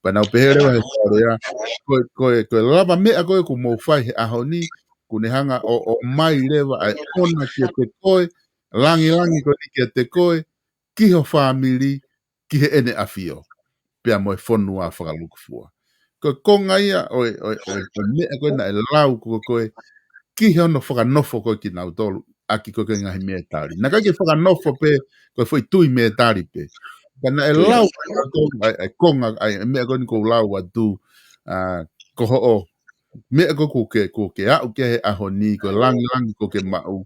Pea nau pehē leva he fakalea, ko e, ko e, ko e lava meʻa ko ē kuo mou fai he ʻaho ni, kuo ne hanga ʻo, ʻomai leva ʻa e ʻona kiate koe, langilangi ko eni kiate koe, ki ho fāmili, ki heʻene ʻafio, pea mo e fonua fakalukufua. Ko e konga ia ʻo e, ʻo e, ʻo e, ʻo e meʻa ko ē naʻe lau ko, ko ē, ki he hono fakanofo ko ē kinautolu, ʻaki ko ē ko e ngaahi mētali. Naʻe ʻikai ke fakanofo pē, ko e foʻi tui mētali pē. Ka naʻe lau ko ē, ʻa e, ʻa e konga, ʻa e meʻa ko eni ʻoku ou lau atu, ʻa, ko hoʻo meʻa ko ē ʻoku ke, ʻoku ke aʻu ki he ʻaho ni, ko e langilangi ʻoku ke maʻu,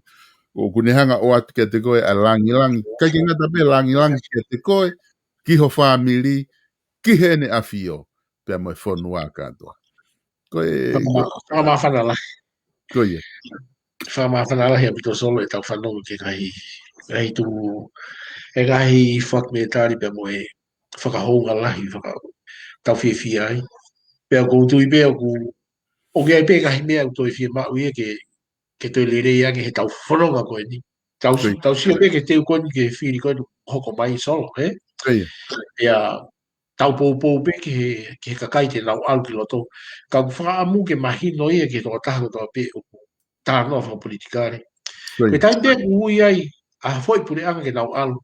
ʻoku ne hanga ʻo ʻoatu kiate koe ʻa e langilangi, ʻikai ke ngata pē, langilangi kiate koe, ki ho fāmili, ki heʻene ʻafio, pea mo e fonua kātoa. Ko e, ko e, Fakamāfana lahi. Ko ia. Fakamāfana lahi ʻaupito Solo ʻetau fanongo ki he ngaahi, ngaahi tuʻu, he ngaahi fakametali pea mo e fakahounga lahi, faka-, tau fiefia ai. Pea ʻoku ou tui pē ʻoku, ʻoku ʻi ai pē ngaahi meʻa ʻoku toe fiemaʻu ia ke, ke toe lelei ange heʻetau fononga ko eni. Tau, Ko ia. tau sio pē ki he teu ko eni ki he fili ko eni hoko mai Solo, ē? Ko ia. Pea tau poupou pē ki he, ki he kakai te nau ʻalu ki loto. Ka ʻoku fakaʻamu ke mahino ia ki he tokotaha kotoa pē ʻoku talanoa fakapolitikale. Ko ia. Ko e taimi pē ʻoku ui ai ʻa e foʻi puleʻanga ke nau ʻalu,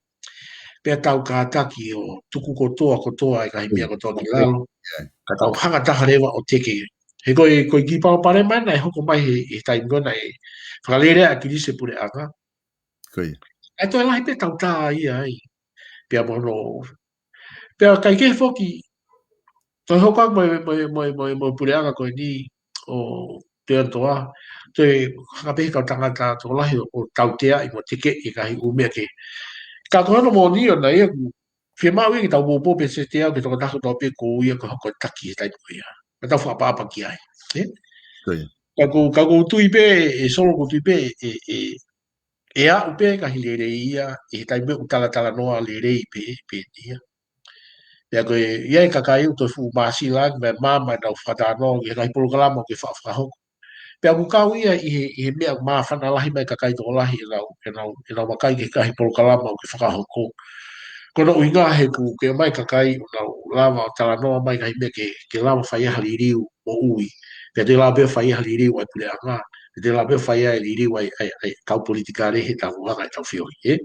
pea tau kātaki ʻo tuku kotoa, kotoa e ngaahi meʻa kotoa ki lalo. Ia. Ka tau hanga taha leva ʻo teke. He ko e, ko e kiʻi palopalema naʻe hoko mai he, he taimi ko ē naʻe fakalele ai ʻa ʻAkilisi e puleʻanga. Ko ia. ʻE toe lahi pē tau tā ia ai. Pea mo hono, pea ʻikai ke foki, toe hoko atu mo e, mo e, mo e, mo e, mo e puleʻanga ko eni ʻo Teotoa, toe hanga pē he kau tangata tokolahi ʻo, ʻo tauteaʻi mo tekeʻi e ngaahi ʻū meʻa kehe. Ka ko hono moʻoni ʻoku ʻi ai ʻeku fiemaʻu ia ke tau poupou pē Sete au ki he tokotaha kotoa pē ʻoku ui ia ko e hoko taki he taimi ko ia. Ka tau fakaʻapaʻapa ki ai. Ē? Ko ia. Ka ʻoku, ka ʻoku ou tui pē, ʻe Solo ʻoku ou tui pē, ʻe, ʻe, ʻe aʻu pē ngaahi lelei ia, ʻi he taimi ʻoku talatalanoa lelei pē, pē ia. Pea ko e, ʻi ai e kakai ʻoku toe fuʻu māsila ange, mo e maama ʻenau fakatalanoa, ʻi he ngaahi polokalama ʻoku ke fa-, fakahoko. Pea ʻoku kau ia ʻi he, ʻi he meʻa māfana lahi mai kakai tokolahi ʻenau, ʻenau, ʻenau vakai ki he ngaahi polokalama ʻoku ke fakahoko. Ko hono ʻuhinga he ʻoku ke mai kakai ʻoku nau lava ʻo talanoa mai ngaahi meʻa ke, ke lava fai ai ha liliu moʻui. Pea te lava pē fai ai ha liliu ʻa e puleʻanga. Pea te lava pē fai ai ha liliu ʻa e, ʻa e, ʻa e kau politikale heʻetau hanga ʻetau feohi, ē?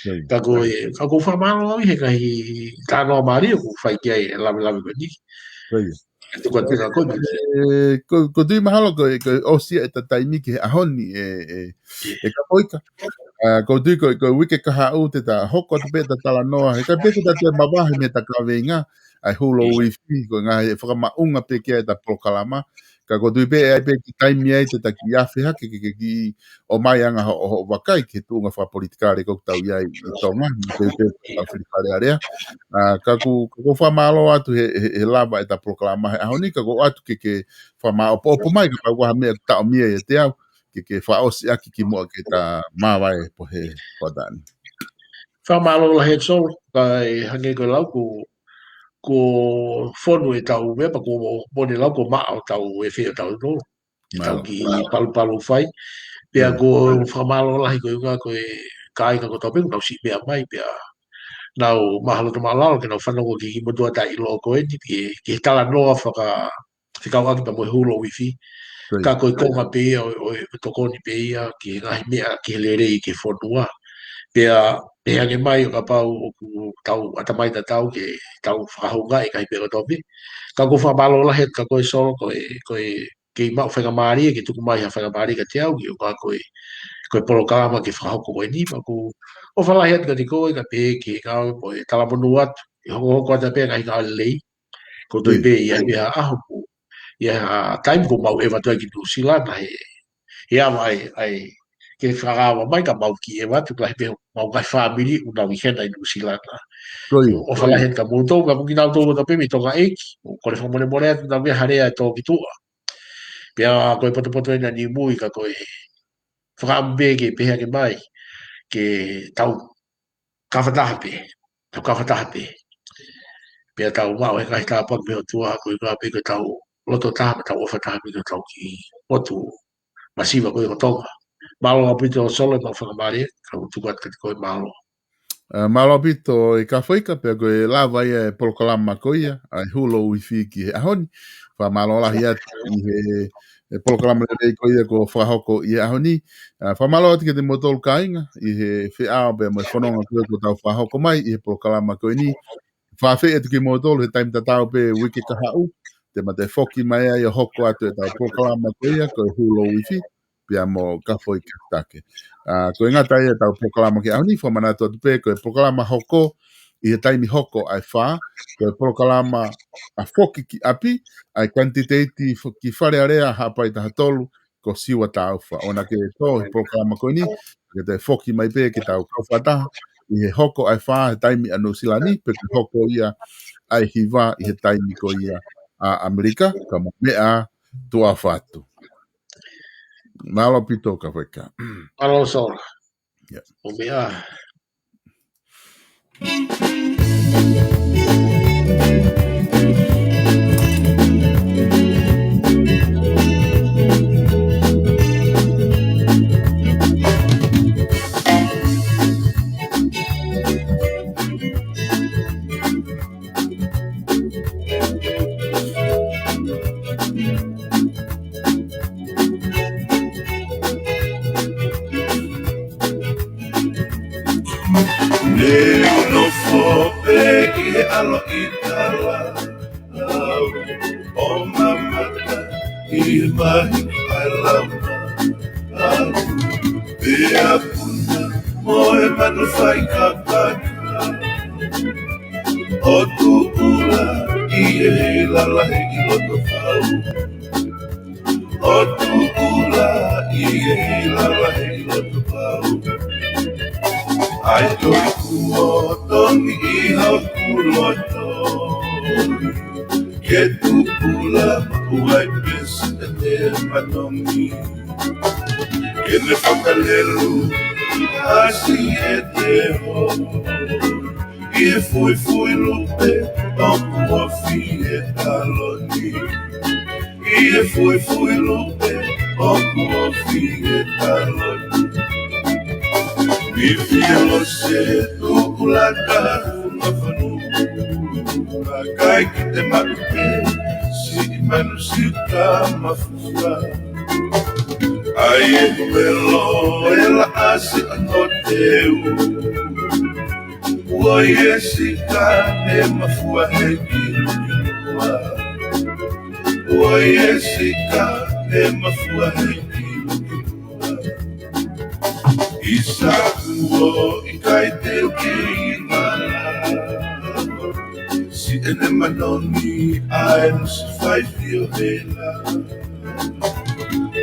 Ko ia. Ka ko e, ka ʻoku ou fakamālō au ʻi he ngaahi talanoa mālie ʻoku fai ki ai e lavelave ko eni. Ko ia. Tuku atu pē kia koe, Mike. Ē, ko, ʻoku ou tui mahalo ko e, ko e ʻosi ia ʻeta taimi ki he ʻaho ni, ē, ē, ʻe Kafoika. ʻA, ʻoku ou tui ko, ko e uike kahaʻu te ta hoko atu pē ʻeta talanoa. He ʻikai pē ke ta toe mavahe mei heʻeta kaveinga, ʻa e Hulu Uifi, ko e ngaahi fakamaʻunga pē ki ai ʻeta polokalama. Ka ʻoku ou tui pē ʻe ʻi ai pē kiʻi taimi ai te ta kiʻi afe hake ke, ke, ke kiʻi ʻomai anga hoʻo, hoʻo vakai ki he tuʻunga fakapolitikale ʻoku tau ʻi ai ʻi Tonga, mo e pē, pē ʻetau fili Fale Alea. ʻA, ka ʻoku, ka ʻoku ou fakamālō atu he, he, he lava ʻeta polokalama he ʻaho ni, ka ʻoku ou ʻoatu ke, ke fakamāʻopoʻopo mai kapau ʻoku ʻi ai ha meʻa ʻoku taʻomia ʻiate au, ke, ke fakaʻosi ʻaki kimuʻa ke ta māvae he pō, he pō ni. Fakamālō lahi ʻe Solo, kae hangē ko e lau ko, ko fonu ʻetau meʻa, pea ko mo, mo ne lau ko maʻa ʻo tau e fē ʻo tau no. Mālō. Tau kiʻi palupalu fai. Pea ko fakamālō lahi ko e ʻuhinga ko e kāinga kotoa pē ʻoku nau siʻi meʻa mai, pea nau mahalo to mālalo ke nau fanongo ki he motuʻa taʻeʻiloa ko eni, ki he, ki he talanoa faka, fekauʻaki pea mo e Hulu Uifi. Ko ia. Ka ko e konga pē ia ʻo, ʻo, ʻo tokoni pē ia ki he ngaahi meʻa, ki he lelei, ki he fonua. Pea, pea hangē mai ʻo kapau ʻoku tau ʻatamai tatau ke tau fakahoungaʻi e ngaahi meʻa kotoa pē. Ka ʻoku ou fakamālō lahi atu kia koe Solo, ko e, ko e kei maʻu faingamālie, ke tuku mai ha faingamālie kiate au, ke ʻoka ko e, ko e polokalama ke fakahoko ko eni, pea ʻoku ou ʻofa lahi atu kiate koe, kae pehē ki he ngāue ko e talamonū atu, ʻe hokohoko atu pē ngaahi ngāue lelei, ʻoku ou tui pē ʻe ʻi ai pē ha ʻaho ʻoku, ʻi ai ha taimi ʻoku mau ʻeva atu ai ki Nuʻusila, naʻe, ʻe ava ai, ai, ke fakaava mai ka mau kiʻi ʻeva atu, lahi pē mau ngaahi fāmili ʻoku nau ʻi hena ʻi Nuʻusila. Ko ia. ʻOfa lahi atu kia moutolu, ka mo kinautolu kotoa pē mei Tonga ʻEiki, ʻoku ou kole fakamolemole atu, naʻa mei hale ai tō ki tuʻa. Pea ko e potopoto ena ni mui ka ko e fakaʻamu pē ke pehē ake mai, ke tau kafataha pē, tau kafataha pē. Pea tau maʻu e ngaahi tāpuaki mei he ʻOtua, ko e ʻuhinga pē ko ʻetau loto taha, mo tau ʻofa taha pē ki hotau kiʻi motu masiva ko ē ko Tonga. Mālō ʻaupito Solo e maʻu faingamālie, ka u tuku atu kiate koe mālō. ʻA, mālō ʻaupito ʻe Kafoika, pea ko e lava ia e polokalama ko ia, ʻa e Hulu Uifi ki he ʻaho ni. Fakamālō lahi atu ʻi he, he polokalama lelei ko ia kuo fakahoko ʻi he ʻaho ni. ʻA, fakamālō atu kiate kimoutolu kāinga, ʻi he feʻao pea mo e fononga ko ē kuo tau fakahoko mai, ʻi he polokalama ko eni. Fakaafeʻi atu kimoutolu he taimi tatau pē uike kahaʻu, te ma toe foki mai ai ʻo hoko atu ʻetau polokalama ko ia, ko e Hulu Uifi, pea mo Kafoika Take. ʻA, ko e ngata ia ʻetau polokalama ki he ʻaho ni, fakamanatu atu pē, ko e polokalama hoko ʻi he taimi hoko ʻa e fā, ko e polokalama ʻa Foki ki ʻApi, ʻa e kanititeiti fo-, ki Fale Alea Haʻapai taha tolu, ko Siua Taufa. ʻOua naʻá ke tō he polokalama ko eni, ke toe foki mai pē ke tau kau fakataha ʻi he hoko ʻa e fā he taimi ʻa Nuʻusila ni, pe ko e hoko ia ʻa e hiva ʻi he taimi ko ia ʻa ʻAmelika, ka mou meʻa, tuʻa ʻofa atu. Mālō ʻaupito Kafaika. Mālō Sola. Yeah. Mou meʻa. Ne u nofo pē ʻi he ʻaloʻi tala, ʻo mamata ʻi he mahi ʻa e laumālie. Pea puna mo e manu faikapaka, ʻo tuʻula ʻi he lalahi ʻi loto pau. ʻO tuʻula ʻi he lalahi ʻi loto pau. ʻAi toi kuo tongi ʻi hoku loto. Ke tuʻula maʻu ai pē siʻene manongi. Ke ne fakalelu ʻa siʻete holi. ʻI he fuifui lupe ʻoku ofi he taloni. ʻI he fuifui lupe ʻoku ofi he taloni. Nifi e lose tuʻulaka mafanu. Kakai ki te malupe siʻi manu siuka mafua. ʻAi e huelo e laʻasi ʻa noteu. Ua e sika e mafua he kilukilua. Ua e sika e mafua he kilukilua. ʻI saku ʻo ʻikai te u kei mana. Siʻene manongi ʻa e musi faifio hela.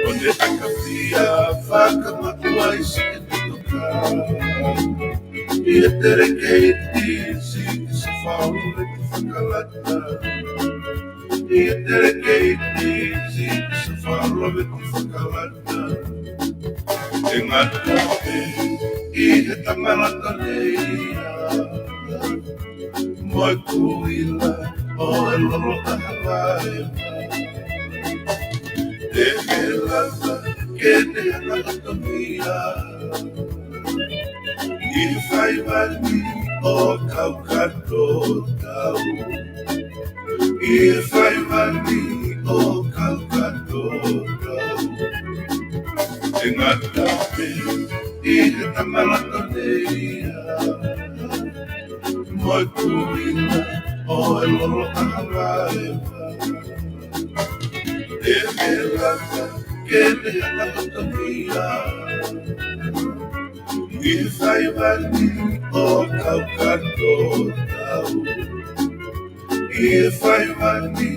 ʻO ne ʻakafia fakamaʻu ai siʻene toka. ʻI he telekeiti siʻi Safaulove Tuʻifakalata. ʻI he telekeiti siʻi Safaulove Tuʻifakalata. ʻE ngata pē ʻi he tangaloto nei ia. Mo e kuila ʻo e lolo ʻa Havae. Te me lava ke ne hanga ʻatamia. ʻI he faiva ni ʻo kau kato tau. ʻI he faiva ni ʻo kau kato tau. ʻE ngata pē ʻi he tangaloto nei ia. Mo e kuila ʻo e lolo ʻa Havae. Te me lava ke ne hanga ʻatamia. ʻI he faiva ni ʻo kau kato tau. ʻI he faiva ni